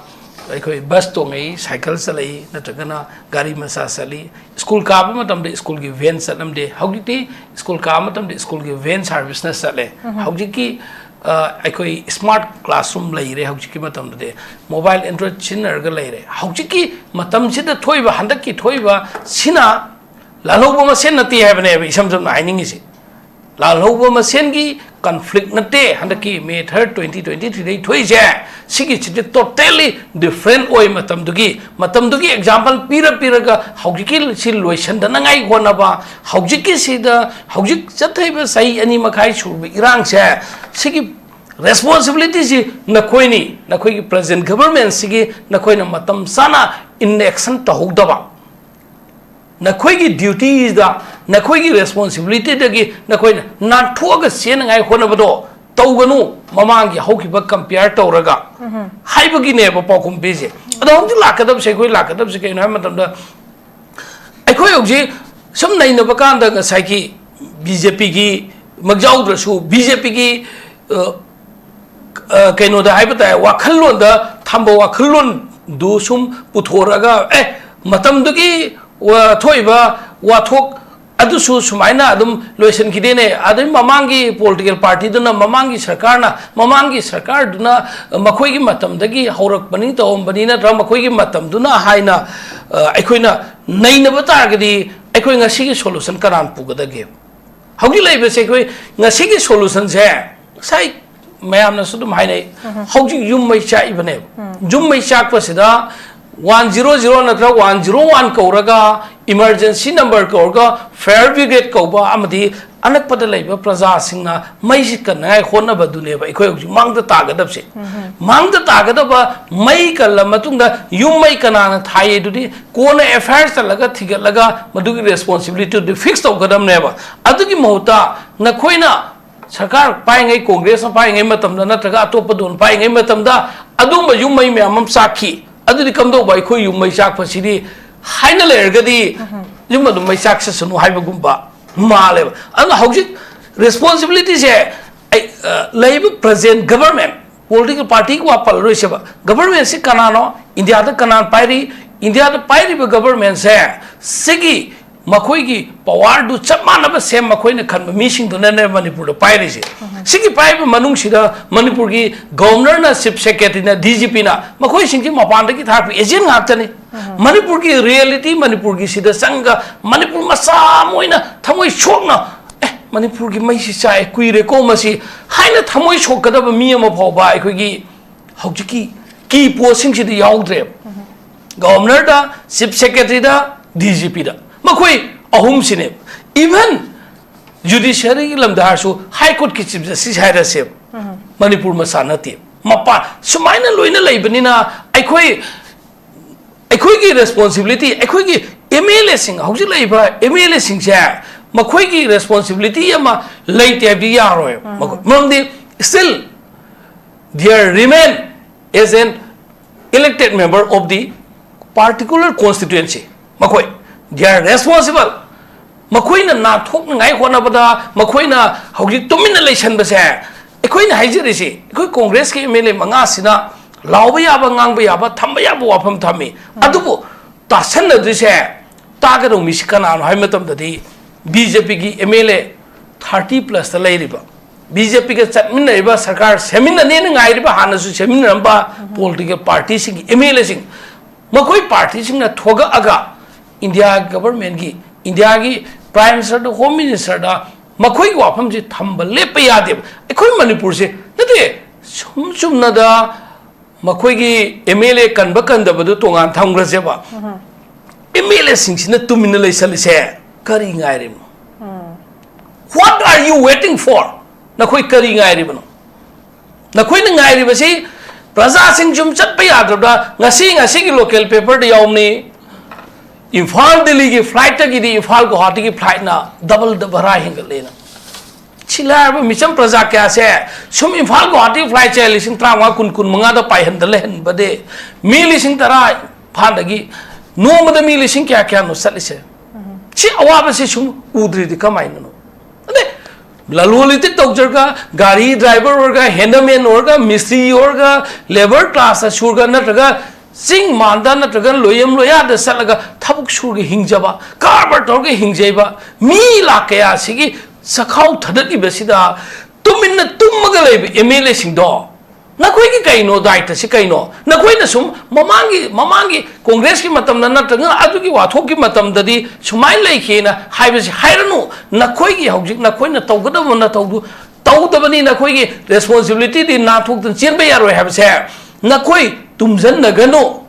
ꯑꯩꯈꯣꯏ bus ꯇꯣꯡꯉꯛꯏ, cycle ꯆꯠꯂꯛꯏ, ꯅꯠꯇ꯭ꯔꯒꯅ ꯒꯥꯔꯤ ꯃꯆꯥ ꯆꯠꯂꯤ꯫ School ꯀꯥꯕ ꯃꯇꯝꯗ school ꯒꯤ van ꯆꯠꯂꯝꯗꯦ꯫ ꯍꯧꯖꯤꯛꯇꯤ school ꯀꯥꯕ ꯃꯇꯝꯗ school ꯒꯤ van service ꯅ ꯆꯠꯂꯦ꯫ ꯍꯧꯖꯤꯛꯀꯤ ꯑ, ꯑꯩꯈꯣꯏ smart classroom ꯂꯩꯔꯦ ꯍꯧꯖꯤꯛꯀꯤ ꯃꯇꯝꯗꯗꯤ꯫ Mobile Android ꯁꯤꯖꯤꯟꯅꯔꯒ ꯂꯩꯔꯦ꯫ ꯍꯧꯖꯤꯛꯀꯤ ꯃꯇꯝꯁꯤꯗ ꯊꯣꯛꯏꯕ, ꯍꯟꯗꯛꯀꯤ ꯊꯣꯛꯏꯕ ꯁꯤꯅ ꯂꯥꯜꯍꯧꯕ ꯃꯁꯦꯟ ꯅꯠꯇꯦ ꯍꯥꯏꯕꯅꯦꯕ ꯏꯁꯝ ꯁꯝꯅ ꯍꯥꯏꯅꯤꯡꯉꯤꯁꯦ꯫ ꯂꯥꯜꯍꯧꯕ ꯃꯁꯦꯟꯒꯤ conflict ꯅꯠꯇꯦ ꯍꯟꯗꯛꯀꯤ May third, twenty twenty-three ꯗꯩ ꯊꯣꯛꯏꯁꯦ꯫ ꯁꯤꯒꯤꯁꯤꯗꯤ totally different ꯑꯣꯏ꯫ ꯃꯇꯝꯗꯨꯒꯤ, ꯃꯇꯝꯗꯨꯒꯤ example ꯄꯤꯔ ꯄꯤꯔꯒ ꯍꯧꯖꯤꯛꯀꯤ ꯁꯤ ꯂꯣꯏꯁꯟꯗꯅꯉꯥꯏ ꯍꯣꯠꯅꯕ, ꯍꯧꯖꯤꯛꯀꯤꯁꯤꯗ, ꯍꯧꯖꯤꯛ ꯆꯠꯊꯔꯤꯕ ꯆꯍꯤ ꯑꯅꯤ ꯃꯈꯥꯏ ꯁꯨꯔꯕ ꯏꯔꯥꯡꯁꯦ, ꯁꯤꯒꯤ responsibility ꯁꯤ ꯅꯈꯣꯏꯅꯤ, ꯅꯈꯣꯏꯒꯤ present government ꯁꯤꯒꯤ ꯅꯈꯣꯏꯅ ꯃꯇꯝ ꯆꯥꯅ inaction ꯇꯧꯍꯧꯗꯕ꯫ ꯅꯈꯣꯏꯒꯤ duty ꯗ, ꯅꯈꯣꯏꯒꯤ responsibility ꯗꯒꯤ ꯅꯈꯣꯏꯅ ꯅꯥꯟꯊꯣꯛꯑꯒ ꯆꯦꯟꯅꯉꯥꯏ ꯍꯣꯠꯅꯕꯗꯣ ꯇꯧꯒꯅꯨ, ꯃꯃꯥꯡꯒꯤ ꯍꯧꯈꯤꯕ compare ꯇꯧꯔꯒ ꯍꯥꯏꯕꯒꯤꯅꯦꯕ ꯄꯥꯎꯈꯨꯝ ꯄꯤꯔꯤꯁꯦ꯫ ꯑꯗꯣ ꯍꯧꯖꯤꯛ ꯂꯥꯛꯀꯗꯕꯁꯦ, ꯑꯩꯈꯣꯏ ꯂꯥꯛꯀꯗꯕꯁꯦ ꯀꯩꯅꯣ ꯍꯥꯏꯕ ꯃꯇꯝꯗ, ꯑꯩꯈꯣꯏ ꯍꯧꯖꯤꯛ ꯁꯨꯝ ꯅꯩꯅꯕ ꯀꯥꯟꯗ ꯉꯁꯥꯏꯒꯤ BJP ꯒꯤ ꯃꯛ ꯌꯥꯎꯗ꯭ꯔꯁꯨ, BJP ꯒꯤ, ꯑ, ꯑ, ꯀꯩꯅꯣꯗ ꯍꯥꯏꯕ ꯇꯥꯔꯦ, ꯋꯥꯈꯜꯂꯣꯟꯗ ꯊꯝꯕ ꯋꯥꯈꯜꯂꯣꯟꯗꯨ ꯁꯨꯝ ꯄꯨꯊꯣꯔꯛꯑꯒ, ꯑꯦ, ꯃꯇꯝꯗꯨꯒꯤ ꯋꯥ-, ꯊꯣꯛꯏꯕ ꯋꯥꯊꯣꯛ ꯑꯗꯨꯁꯨ ꯁꯨꯃꯥꯏꯅ ꯑꯗꯨꯝ ꯂꯣꯏꯁꯤꯟꯈꯤꯗꯦꯅꯦ꯫ ꯑꯗꯩ ꯃꯃꯥꯡꯒꯤ political party ꯗꯨꯅ, ꯃꯃꯥꯡꯒꯤ ꯁꯔꯀꯥꯔꯅ, ꯃꯃꯥꯡꯒꯤ ꯁꯔꯀꯥꯔꯗꯨꯅ ꯃꯈꯣꯏꯒꯤ ꯃꯇꯝꯗꯒꯤ ꯍꯧꯔꯛꯄꯅꯤ, ꯇꯧꯔꯝꯕꯅꯤ, ꯅꯠꯇ꯭ꯔꯒ ꯃꯈꯣꯏꯒꯤ ꯃꯇꯝꯗꯨꯅ ꯍꯥꯏꯅ, ꯑ, ꯑꯩꯈꯣꯏꯅ ꯅꯩꯅꯕ ꯇꯥꯔꯒꯗꯤ ꯑꯩꯈꯣꯏ ꯉꯁꯤꯒꯤ solution ꯀꯅꯥꯅ ꯄꯨꯒꯗꯒꯦ? ꯍꯧꯖꯤꯛ ꯂꯩꯕꯁꯦ ꯑꯩꯈꯣꯏ ꯉꯁꯤꯒꯤ solution ꯁꯦ ꯉꯁꯥꯏ ꯃꯌꯥꯝꯅꯁꯨ ꯑꯗꯨꯝ ꯍꯥꯏꯅꯩ, ꯍꯧꯖꯤꯛ ꯌꯨꯝ ꯃꯩ ꯆꯥꯛꯏꯕꯅꯦꯕ꯫ ꯌꯨꯝ ꯃꯩ ꯆꯥꯛꯄꯁꯤꯗ one zero zero ꯅꯠꯇ꯭ꯔꯒ one zero one ꯀꯧꯔꯒ, emergency number ꯀꯧꯔꯒ, fire brigade ꯀꯧꯕ ꯑꯃꯗꯤ ꯑꯅꯛꯄꯗ ꯂꯩꯕ ꯄ꯭ꯔꯖꯥꯁꯤꯡꯅ ꯃꯩꯁꯤ ꯀꯟꯅꯉꯥꯏ ꯍꯣꯠꯅꯕꯗꯨꯅꯦꯕ ꯑꯩꯈꯣꯏ ꯍꯧꯖꯤꯛ ꯃꯥꯡꯗ ꯇꯥꯒꯗꯕꯁꯦ꯫ ꯃꯥꯡꯗ ꯇꯥꯒꯗꯕ ꯃꯩ ꯀꯜꯂ ꯃꯇꯨꯡꯗ ꯌꯨꯝ ꯃꯩ ꯀꯅꯥꯅ ꯊꯥꯏꯌꯦꯗꯨꯗꯤ ꯀꯣꯟꯅ FIR ꯆꯠꯂꯒ ꯊꯤꯒꯠꯂꯒ ꯃꯗꯨꯒꯤ responsibility ꯗꯨ fix ꯇꯧꯒꯗꯕꯅꯦꯕ꯫ ꯑꯗꯨꯒꯤ ꯃꯍꯨꯠꯇ ꯅꯈꯣꯏꯅ ꯁꯔꯀꯥꯔ ꯄꯥꯏꯉꯩ, ꯀꯣꯡꯒ꯭ꯔꯦꯁꯅ ꯄꯥꯏꯉꯩ ꯃꯇꯝꯗ ꯅꯠꯇ꯭ꯔꯒ ꯑꯇꯣꯞꯄ ꯗꯣꯟ ꯄꯥꯏꯉꯩ ꯃꯇꯝꯗ ꯑꯗꯨꯝꯕ ꯌꯨꯝ ꯃꯩ ꯃꯌꯥꯝ ꯑꯃ ꯆꯥꯛꯈꯤ, ꯑꯗꯨꯗꯤ ꯀꯝꯗꯧꯕ? ꯑꯩꯈꯣꯏ ꯌꯨꯝ ꯃꯩ ꯆꯥꯛꯄꯁꯤꯗꯤ ꯍꯥꯏꯅ ꯂꯩꯔꯒꯗꯤ ꯌꯨꯝ ꯑꯗꯨꯝ ꯃꯩ ꯆꯥꯛꯁꯁꯅꯨ ꯍꯥꯏꯕꯒꯨꯝꯕ ꯃꯥꯜꯂꯦꯕ꯫ ꯑꯗꯨꯅ ꯍꯧꯖꯤꯛ responsibility ꯁꯦ ꯑꯩ, ꯑ, ꯂꯩꯔꯤꯕ present government, political party ꯒꯤ ꯋꯥ ꯄꯜꯂꯔꯣꯏꯁꯦꯕ, government ꯁꯤ ꯀꯅꯥꯅꯣ, ꯏꯟꯗꯤꯌꯥꯗ ꯀꯅꯥꯅ ꯄꯥꯏꯔꯤ, ꯏꯟꯗꯤꯌꯥꯗ ꯄꯥꯏꯔꯤꯕ government ꯁꯦ ꯁꯤꯒꯤ ꯃꯈꯣꯏꯒꯤ ꯄꯋꯥꯔꯗꯨ ꯆꯞ ꯃꯥꯟꯅꯕ ꯁꯦꯝ ꯃꯈꯣꯏꯅ ꯈꯟꯕ ꯃꯤꯁꯤꯡꯗꯨꯅꯅꯦ ꯃꯅꯤꯄꯨꯔꯗ ꯄꯥꯏꯔꯤꯁꯦ꯫ ꯁꯤꯒꯤ ꯄꯥꯏꯔꯤꯕ ꯃꯅꯨꯡꯁꯤꯗ ꯃꯅꯤꯄꯨꯔꯒꯤ ꯒꯣꯕꯔꯅꯔꯅ, ꯆꯤꯐ ꯁꯦꯀ꯭ꯔꯦꯇꯔꯤꯅ, ꯗꯤ ꯖꯤ ꯄꯤꯅ ꯃꯈꯣꯏꯁꯤꯡꯁꯤ ꯃꯄꯥꯟꯗꯒꯤ ꯊꯥꯔꯛꯄ ꯑꯦꯖꯦꯟ ꯉꯥꯛꯇꯅꯤ꯫ ꯃꯅꯤꯄꯨꯔꯒꯤ ꯔꯤꯌꯦꯂꯤꯇꯤ, ꯃꯅꯤꯄꯨꯔꯒꯤ ꯁꯤꯗ ꯆꯪꯉꯒ ꯃꯅꯤꯄꯨꯔ ꯃꯆꯥ ꯑꯃ ꯑꯣꯏꯅ ꯊꯃꯣꯏ ꯁꯣꯛꯅ, "ꯑꯦ, ꯃꯅꯤꯄꯨꯔꯒꯤ ꯃꯩꯁꯤ ꯆꯥꯛꯑꯦ, ꯀꯨꯏꯔꯦꯀꯣ ꯃꯁꯤ" ꯍꯥꯏꯅ ꯊꯃꯣꯏ ꯁꯣꯛꯀꯗꯕ ꯃꯤ ꯑꯃ ꯐꯥꯎꯕ ꯑꯩꯈꯣꯏꯒꯤ ꯍꯧꯖꯤꯛꯀꯤ ꯀꯤ ꯄꯣꯁꯁꯤꯡꯁꯤꯗ ꯌꯥꯎꯗ꯭ꯔꯦꯕ꯫ ꯒꯣꯕꯔꯅꯔꯗ, ꯆꯤꯐ ꯁꯦꯀ꯭ꯔꯦꯇꯔꯤꯗ, ꯗꯤ ꯖꯤ ꯄꯤꯗ ꯃꯈꯣꯏ ꯑꯍꯨꯝꯁꯤꯅꯦꯕ꯫ ꯏꯚꯟ ꯖꯨꯗꯤꯁꯤꯌꯔꯤꯒꯤ ꯂꯝꯗ ꯍꯥꯏꯔꯁꯨ, ꯍꯥꯏ ꯀꯣꯔꯠꯀꯤ ꯆꯤꯐ ꯖꯁꯇꯤꯁ ꯍꯥꯏꯔꯁꯦꯕ, ꯃꯅꯤꯄꯨꯔ ꯃꯆꯥ ꯅꯠꯇꯦ꯫ ꯃꯄꯥ ꯁꯨꯃꯥꯏꯅ ꯂꯣꯏꯅ ꯂꯩꯕꯅꯤꯅ ꯑꯩꯈꯣꯏ, ꯑꯩꯈꯣꯏꯒꯤ ꯔꯦꯁꯄꯣꯟꯁꯤꯕꯤꯂꯤꯇꯤ, ꯑꯩꯈꯣꯏꯒꯤ ꯑꯦꯝ ꯑꯦꯜ ꯑꯦꯁꯤꯡ, ꯍꯧꯖꯤꯛ ꯂꯩꯔꯤꯕ ꯑꯦꯝ ꯑꯦꯜ ꯑꯦꯁꯤꯡꯁꯦ ꯃꯈꯣꯏꯒꯤ ꯔꯦꯁꯄꯣꯟꯁꯤꯕꯤꯂꯤꯇꯤ ꯑꯃ ꯂꯩꯇꯦ ꯍꯥꯏꯕꯗꯤ ꯌꯥꯔꯣꯏꯕ꯫ ꯃꯈꯣꯏ, ꯃꯔꯝꯗꯤ still they are remain as an elected member of the particular constituency꯫ ꯃꯈꯣꯏ, they are responsible꯫ ꯃꯈꯣꯏꯅ ꯅꯥꯊꯣꯛꯅꯉꯥꯏ ꯍꯣꯠꯅꯕꯗ ꯃꯈꯣꯏꯅ ꯍꯧꯖꯤꯛ ꯇꯨꯃꯤꯟꯅ ꯂꯩꯁꯟꯕꯁꯦ, ꯑꯩꯈꯣꯏꯅ ꯍꯥꯏꯖꯔꯤꯁꯤ, ꯑꯩꯈꯣꯏ ꯀꯣꯡꯒ꯭ꯔꯦꯁꯀꯤ ꯑꯦꯝ ꯑꯦꯜ ꯑꯦ ꯃꯉꯥꯁꯤꯅ ꯂꯥꯎꯕ ꯌꯥꯕ, ꯉꯥꯡꯕ ꯌꯥꯕ, ꯊꯝꯕ ꯌꯥꯕ ꯋꯥꯐꯝ ꯊꯝꯃꯤ꯫ ꯑꯗꯨꯕꯨ ꯇꯥꯁꯟꯅꯗꯣꯏꯁꯦ, ꯇꯥꯒꯗꯧ ꯃꯤꯁꯤ ꯀꯅꯥꯅꯣ ꯍꯥꯏꯕ ꯃꯇꯝꯗꯗꯤ, ꯕꯤ ꯖꯦ ꯄꯤꯒꯤ ꯑꯦꯝ ꯑꯦꯜ ꯑꯦ ꯊꯥꯔꯇꯤ ꯄ꯭ꯂꯁꯇ ꯂꯩꯔꯤꯕ, ꯕꯤ ꯖꯦ ꯄꯤꯒ ꯆꯠꯃꯤꯟꯅꯔꯤꯕ, ꯁꯔꯀꯥꯔ ꯁꯦꯝꯃꯤꯟꯅꯅꯦꯅ ꯉꯥꯏꯔꯤꯕ, ꯍꯥꯟꯅꯁꯨ ꯁꯦꯝꯃꯤꯟꯅꯔꯝꯕ ꯄꯣꯂꯤꯇꯤꯀꯦꯜ ꯄꯥꯔꯇꯤꯁꯤꯡꯒꯤ ꯑꯦꯝ ꯑꯦꯜ ꯑꯦꯁꯤꯡ, ꯃꯈꯣꯏ ꯄꯥꯔꯇꯤꯁꯤꯡꯅ ꯊꯣꯛꯂꯛꯑꯒ ꯏꯟꯗꯤꯌꯥ ꯒꯚꯔꯟꯃꯦꯟꯒꯤ, ꯏꯟꯗꯤꯌꯥꯒꯤ ꯄ꯭ꯔꯥꯏꯝ ꯃꯤꯅꯤꯁꯇꯔꯗ, ꯍꯣꯝ ꯃꯤꯅꯤꯁꯇꯔꯗ ꯃꯈꯣꯏꯒꯤ ꯋꯥꯐꯝꯁꯤ ꯊꯝꯕ ꯂꯦꯞꯄ ꯌꯥꯗꯦꯕ꯫ ꯑꯩꯈꯣꯏ ꯃꯅꯤꯄꯨꯔꯁꯦ ꯅꯠꯇꯦ, ꯁꯨꯝ ꯆꯨꯝꯅꯗ ꯃꯈꯣꯏꯒꯤ ꯑꯦꯝ ꯑꯦꯜ ꯑꯦ ꯀꯟꯕ ꯀꯟꯗꯕꯗꯨ ꯇꯣꯉꯥꯟ ꯊꯝꯈ꯭ꯔꯁꯦꯕ꯫ ꯑꯦꯝ ꯑꯦꯜ ꯑꯦꯁꯤꯡꯁꯤꯅ ꯇꯨꯃꯤꯟꯅ ꯂꯩꯁꯜꯂꯤꯁꯦ ꯀꯔꯤ ꯉꯥꯏꯔꯤꯕꯅꯣ? What are you waiting for? ꯅꯈꯣꯏ ꯀꯔꯤ ꯉꯥꯏꯔꯤꯕꯅꯣ? ꯅꯈꯣꯏꯅ ꯉꯥꯏꯔꯤꯕꯁꯤ ꯄ꯭ꯔꯖꯥꯁꯤꯡ ꯁꯨꯝ ꯆꯠꯄ ꯌꯥꯗ꯭ꯔꯕ꯭ꯔꯥ? ꯉꯁꯤ, ꯉꯁꯤꯒꯤ ꯂꯣꯀꯦꯜ ꯄꯦꯄꯔꯗ ꯌꯥꯎꯕꯅꯤ, ꯏꯝꯐꯥꯜ ꯗꯤꯜꯂꯤꯒꯤ ꯐ꯭ꯂꯥꯏꯠꯇꯒꯤꯗꯤ ꯏꯝꯐꯥꯜ ꯒꯨꯋꯥꯍꯥꯇꯤꯒꯤ ꯐ꯭ꯂꯥꯏꯠꯅ ꯗꯕꯜꯗ ꯚꯔꯥ ꯍꯦꯟꯒꯠꯂꯦꯅ꯫ ꯁꯤ ꯂꯥꯏꯔꯕ ꯃꯤꯆꯝ ꯄ꯭ꯔꯖꯥ ꯀꯌꯥꯁꯦ ꯁꯨꯝ ꯏꯝꯐꯥꯜ ꯒꯨꯋꯥꯍꯥꯇꯤ ꯐ꯭ꯂꯥꯏꯠꯁꯦ ꯂꯤꯁꯤꯡ ꯇꯔꯥꯃꯉꯥ, ꯀꯨꯟ, ꯀꯨꯟ ꯃꯉꯥꯗ ꯄꯥꯏꯍꯟꯗ ꯂꯩꯍꯟꯕꯗꯤ, ꯃꯤ ꯂꯤꯁꯤꯡ ꯇꯔꯥ ꯏꯝꯐꯥꯜꯗꯒꯤ ꯅꯣꯡꯃꯗ ꯃꯤ ꯂꯤꯁꯤꯡ ꯀꯌꯥ ꯀꯌꯥꯅꯣ ꯆꯠꯂꯤꯁꯦ? ꯁꯤ ꯑꯋꯥꯕꯁꯤ ꯁꯨꯝ ꯎꯗ꯭ꯔꯤꯗꯤ ꯀꯃꯥꯏꯅꯅꯣ? ꯑꯗꯩ ꯂꯂꯣꯟ ꯏꯇꯤꯛ ꯇꯧꯖꯔꯒ, ꯒꯥꯔꯤ ꯗ꯭ꯔꯥꯏꯚꯔ ꯑꯣꯏꯔꯒ, ꯍꯦꯟꯗꯃꯦꯟ ꯑꯣꯏꯔꯒ, ꯃꯤꯁꯇ꯭ꯔꯤ ꯑꯣꯏꯔꯒ, ꯂꯦꯕꯔ ꯀ꯭ꯂꯥꯁꯇ ꯁꯨꯔꯒ, ꯅꯠꯇ꯭ꯔꯒ ꯆꯤꯡ ꯃꯥꯟꯗ ꯅꯠꯇ꯭ꯔꯒ ꯂꯣꯌꯝ ꯂꯣꯌꯥꯗ ꯆꯠꯂꯒ ꯊꯕꯛ ꯁꯨꯔꯒ ꯍꯤꯡꯖꯕ, ꯀꯔꯕꯥꯔ ꯇꯧꯔꯒ ꯍꯤꯡꯖꯩꯕ ꯃꯤ ꯂꯥꯛ ꯀꯌꯥꯁꯤꯒꯤ ꯆꯈꯥꯎ ꯊꯗꯠꯂꯤꯕꯁꯤꯗ ꯇꯨꯃꯤꯟꯅ ꯇꯨꯝꯃꯒ ꯂꯩꯕ ꯑꯦꯝ ꯑꯦꯜ ꯑꯦꯁꯤꯡꯗꯣ, ꯅꯈꯣꯏꯒꯤ ꯀꯩꯅꯣ ꯗꯥꯏꯇꯁꯤ ꯀꯩꯅꯣ? ꯅꯈꯣꯏꯅ ꯁꯨꯝ ꯃꯃꯥꯡꯒꯤ, ꯃꯃꯥꯡꯒꯤ ꯀꯣꯡꯒ꯭ꯔꯦꯁꯀꯤ ꯃꯇꯝꯗ ꯅꯠꯇ꯭ꯔꯒ ꯑꯗꯨꯒꯤ ꯋꯥꯊꯣꯛꯀꯤ ꯃꯇꯝꯗꯗꯤ ꯁꯨꯃꯥꯏꯅ ꯂꯩꯈꯤꯅ ꯍꯥꯏꯕꯁꯤ ꯍꯥꯏꯔꯅꯨ꯫ ꯅꯈꯣꯏꯒꯤ ꯍꯧꯖꯤꯛ ꯅꯈꯣꯏꯅ ꯇꯧꯒꯗꯕ ꯅꯇꯧꯗꯨ ꯇꯧꯗꯕꯅꯤ꯫ ꯅꯈꯣꯏꯒꯤ ꯔꯦꯁꯄꯣꯟꯁꯤꯕꯤꯂꯤꯇꯤꯗꯤ ꯅꯥꯟꯊꯣꯛꯇꯅ ꯆꯦꯟꯕ ꯌꯥꯔꯣꯏ ꯍꯥꯏꯕꯁꯦ ꯅꯈꯣꯏ ꯇꯨꯝꯁꯤꯟꯅꯒꯅꯨ꯫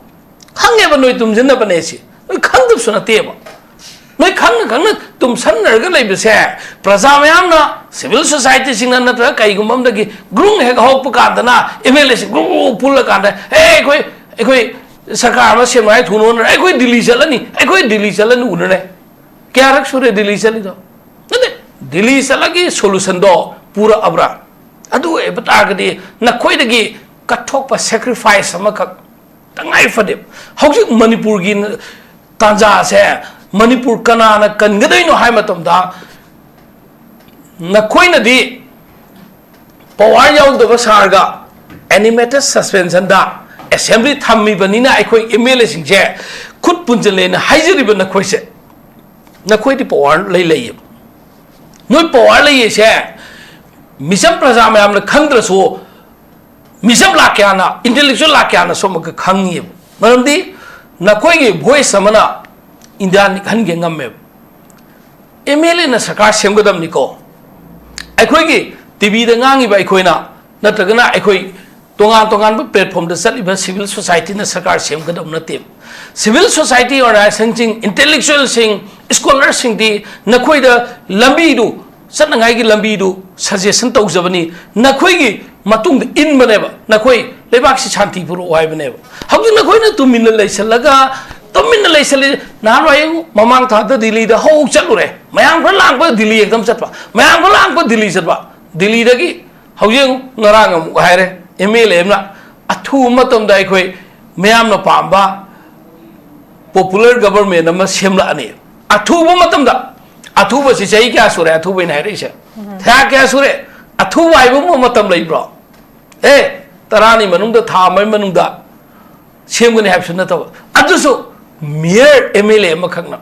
ꯈꯪꯉꯦꯕ ꯅꯣꯏ ꯇꯨꯝꯁꯤꯟꯅꯕꯅꯦ ꯁꯤ꯫ ꯅꯣꯏ ꯈꯪꯗꯕꯁꯨ ꯅꯠꯇꯦꯕ꯫ ꯅꯣꯏ ꯈꯪꯅ ꯈꯪꯅ ꯇꯨꯝꯁꯟꯅꯔꯒ ꯂꯩꯕꯁꯦ, ꯄ꯭ꯔꯖꯥ ꯃꯌꯥꯝꯅ, ꯁꯤꯚꯤꯜ ꯁꯣꯁꯥꯏꯇꯤꯁꯤꯡꯅ ꯅꯠꯇ꯭ꯔꯒ ꯀꯩꯒꯨꯝꯕ ꯑꯃꯗꯒꯤ ꯒ꯭ꯔꯨꯡ ꯍꯦꯛ ꯍꯧꯔꯛꯄ ꯀꯥꯟꯗꯅ ꯑꯦꯝ ꯑꯦꯜ ꯑꯦꯁꯤꯡ ꯒ꯭ꯔꯨꯡ ꯒ꯭ꯔꯨꯡ ꯄꯨꯜꯂꯀꯥꯟꯗ, "ꯑꯦ, ꯑꯩꯈꯣꯏ, ꯑꯩꯈꯣꯏ ꯁꯔꯀꯥꯔ ꯑꯃ ꯁꯦꯝꯅꯉꯥꯏ ꯊꯨꯅ ꯍꯣꯠꯅꯔꯦ, ꯑꯩꯈꯣꯏ ꯗꯤꯜꯂꯤ ꯆꯠꯂꯅꯤ, ꯑꯩꯈꯣꯏ ꯗꯤꯜꯂꯤ ꯆꯠꯂꯅꯤ" ꯎꯅꯔꯦ꯫ ꯀꯌꯥꯔꯛ ꯁꯨꯔꯦ ꯗꯤꯜꯂꯤ ꯆꯠꯂꯤꯗꯣ? ꯅꯠꯇꯦ, ꯗꯤꯜꯂꯤ ꯆꯠꯂꯒꯤ ꯁꯣꯂꯨꯁꯟꯗꯣ ꯄꯨꯔꯛꯑꯕ꯭ꯔꯥ? ꯑꯗꯨ ꯑꯣꯏꯕ ꯇꯥꯔꯒꯗꯤ ꯅꯈꯣꯏꯗꯒꯤ ꯀꯠꯊꯣꯛꯄ, ꯁꯦꯀ꯭ꯔꯤꯐꯥꯏꯁ ꯑꯃꯈꯛ ꯇꯉꯥꯏ ꯐꯗꯦ꯫ ꯍꯧꯖꯤꯛ ꯃꯅꯤꯄꯨꯔꯒꯤ ꯇꯥꯟꯖꯥꯁꯦ ꯃꯅꯤꯄꯨꯔ ꯀꯅꯥꯅ ꯀꯟꯒꯗꯣꯏꯅꯣ ꯍꯥꯏ ꯃꯇꯝꯗ, ꯅꯈꯣꯏꯅꯗꯤ ꯄꯋꯥꯔ ꯌꯥꯎꯗꯕ ꯁꯥꯔꯒ ꯑꯦꯅꯤꯃꯦꯇꯦꯠ ꯁꯁꯄꯦꯟꯁꯟꯗ ꯑꯦꯁꯦꯝꯕ꯭ꯂꯤ ꯊꯝꯃꯤꯕꯅꯤꯅ ꯑꯩꯈꯣꯏ ꯑꯦꯝ ꯑꯦꯜ ꯑꯦꯁꯤꯡꯁꯦ ꯈꯨꯠ ꯄꯨꯟꯁꯤꯜꯂꯦꯅ ꯍꯥꯏꯖꯔꯤꯕ ꯅꯈꯣꯏꯁꯦ, ꯅꯈꯣꯏꯗꯤ ꯄꯋꯥꯔ ꯂꯩ ꯂꯩꯌꯦꯕ꯫ ꯅꯣꯏ ꯄꯋꯥꯔ ꯂꯩꯌꯦꯁꯦ ꯃꯤꯆꯝ ꯄ꯭ꯔꯖꯥ ꯃꯌꯥꯝꯅ ꯈꯪꯗ꯭ꯔꯁꯨ, ꯃꯤꯆꯝ ꯂꯥꯛ ꯀꯌꯥꯅ, ꯏꯟꯇꯦꯂꯦꯛꯆꯨꯋꯦꯜ ꯂꯥꯛ ꯀꯌꯥꯅ ꯁꯣꯝꯒ ꯈꯪꯉꯤꯕ꯫ ꯃꯔꯝꯗꯤ ꯅꯈꯣꯏꯒꯤ ꯚꯣꯏꯁ ꯑꯃꯅ ꯏꯟꯗꯤꯌꯥ ꯅꯤꯛꯍꯟꯒꯦ ꯉꯝꯃꯦꯕ꯫ ꯑꯦꯝ ꯑꯦꯜ ꯑꯦꯅ ꯁꯔꯀꯥꯔ ꯁꯦꯝꯒꯗꯕꯅꯤꯀꯣ꯫ ꯑꯩꯈꯣꯏꯒꯤ ꯇꯤ ꯚꯤꯗ ꯉꯥꯡꯉꯤꯕ ꯑꯩꯈꯣꯏꯅ, ꯅꯠꯇ꯭ꯔꯒꯅ ꯑꯩꯈꯣꯏ ꯇꯣꯉꯥꯟ ꯇꯣꯉꯥꯟꯕ ꯄ꯭ꯂꯦꯠꯐꯣꯝꯗ ꯆꯠꯂꯤꯕ ꯁꯤꯚꯤꯜ ꯁꯣꯁꯥꯏꯇꯤꯅ ꯁꯔꯀꯥꯔ ꯁꯦꯝꯒꯗꯕ ꯅꯠꯇꯦꯕ꯫ ꯁꯤꯚꯤꯜ ꯁꯣꯁꯥꯏꯇꯤ ꯑꯣꯔꯒꯅꯥꯏꯖꯦꯁꯟꯁꯤꯡ, ꯏꯟꯇꯦꯂꯦꯛꯆꯨꯋꯦꯜꯁꯤꯡ, ꯁ꯭ꯀꯣꯂꯔꯁꯤꯡꯗꯤ ꯅꯈꯣꯏꯗ ꯂꯝꯕꯤꯗꯨ, ꯆꯠꯅꯉꯥꯏꯒꯤ ꯂꯝꯕꯤꯗꯨ ꯁꯖꯦꯁꯟ ꯇꯧꯖꯕꯅꯤ꯫ ꯅꯈꯣꯏꯒꯤ ꯃꯇꯨꯡꯗ ꯏꯟꯕꯅꯦꯕ, ꯅꯈꯣꯏ ꯂꯩꯕꯥꯛꯁꯤ ꯁꯥꯟꯇꯤ ꯄꯨꯔꯛꯑꯣ ꯍꯥꯏꯕꯅꯦꯕ꯫ ꯍꯧꯖꯤꯛ ꯅꯈꯣꯏꯅ ꯇꯨꯃꯤꯟꯅ ꯂꯩꯁꯜꯂꯒ, ꯇꯨꯃꯤꯟꯅ ꯂꯩꯁꯜꯂꯤ꯫ ꯅꯍꯥꯟꯋꯥꯏ ꯃꯃꯥꯡ ꯊꯥꯗ ꯗꯤꯜꯂꯤꯗ ꯍꯧ ꯆꯠꯂꯨꯔꯦ, ꯃꯌꯥꯝ ꯈꯔ ꯂꯥꯡꯕ ꯗꯤꯜꯂꯤ ꯑꯦꯛꯗꯝ ꯆꯠꯄ, ꯃꯌꯥꯝ ꯈꯔ ꯂꯥꯡꯕ ꯗꯤꯜꯂꯤ ꯆꯠꯄ꯫ ꯗꯤꯜꯂꯤꯗꯒꯤ ꯍꯧꯖꯤꯛ ꯉꯔꯥꯡ ꯑꯃꯨꯛ ꯍꯥꯏꯔꯦ, ꯑꯦꯝ ꯑꯦꯜ ꯑꯦ ꯑꯃꯅ ꯑꯊꯨꯕ ꯃꯇꯝꯗ ꯑꯩꯈꯣꯏ ꯃꯌꯥꯝꯅ ꯄꯥꯝꯕ ꯄꯣꯄꯨꯂꯔ ꯒꯕꯔꯃꯦꯟ ꯑꯃ ꯁꯦꯝꯂꯛꯑꯅꯤ꯫ ꯑꯊꯨꯕ ꯃꯇꯝꯗ, ꯑꯊꯨꯕꯁꯤ ꯆꯍꯤ ꯀꯌꯥ ꯁꯨꯔꯦ? ꯑꯊꯨꯕ ꯑꯩꯅ ꯍꯥꯏꯔꯛꯏꯁꯦ ꯊꯥ ꯀꯌꯥ ꯁꯨꯔꯦ? ꯑꯊꯨꯕ ꯍꯥꯏꯕ ꯑꯃ ꯃꯇꯝ ꯂꯩꯕ꯭ꯔꯣ? ꯑꯦ, ꯇꯔꯥꯅꯤ ꯃꯅꯨꯡꯗ, ꯊꯥ ꯑꯃꯒꯤ ꯃꯅꯨꯡꯗ ꯁꯦꯝꯒꯅꯤ ꯍꯥꯏꯕꯁꯨ ꯅꯠꯇꯕ, ꯑꯗꯨꯁꯨ ꯃꯦꯌꯔ ꯑꯦꯝ ꯑꯦꯜ ꯑꯦ ꯑꯃꯈꯛꯅ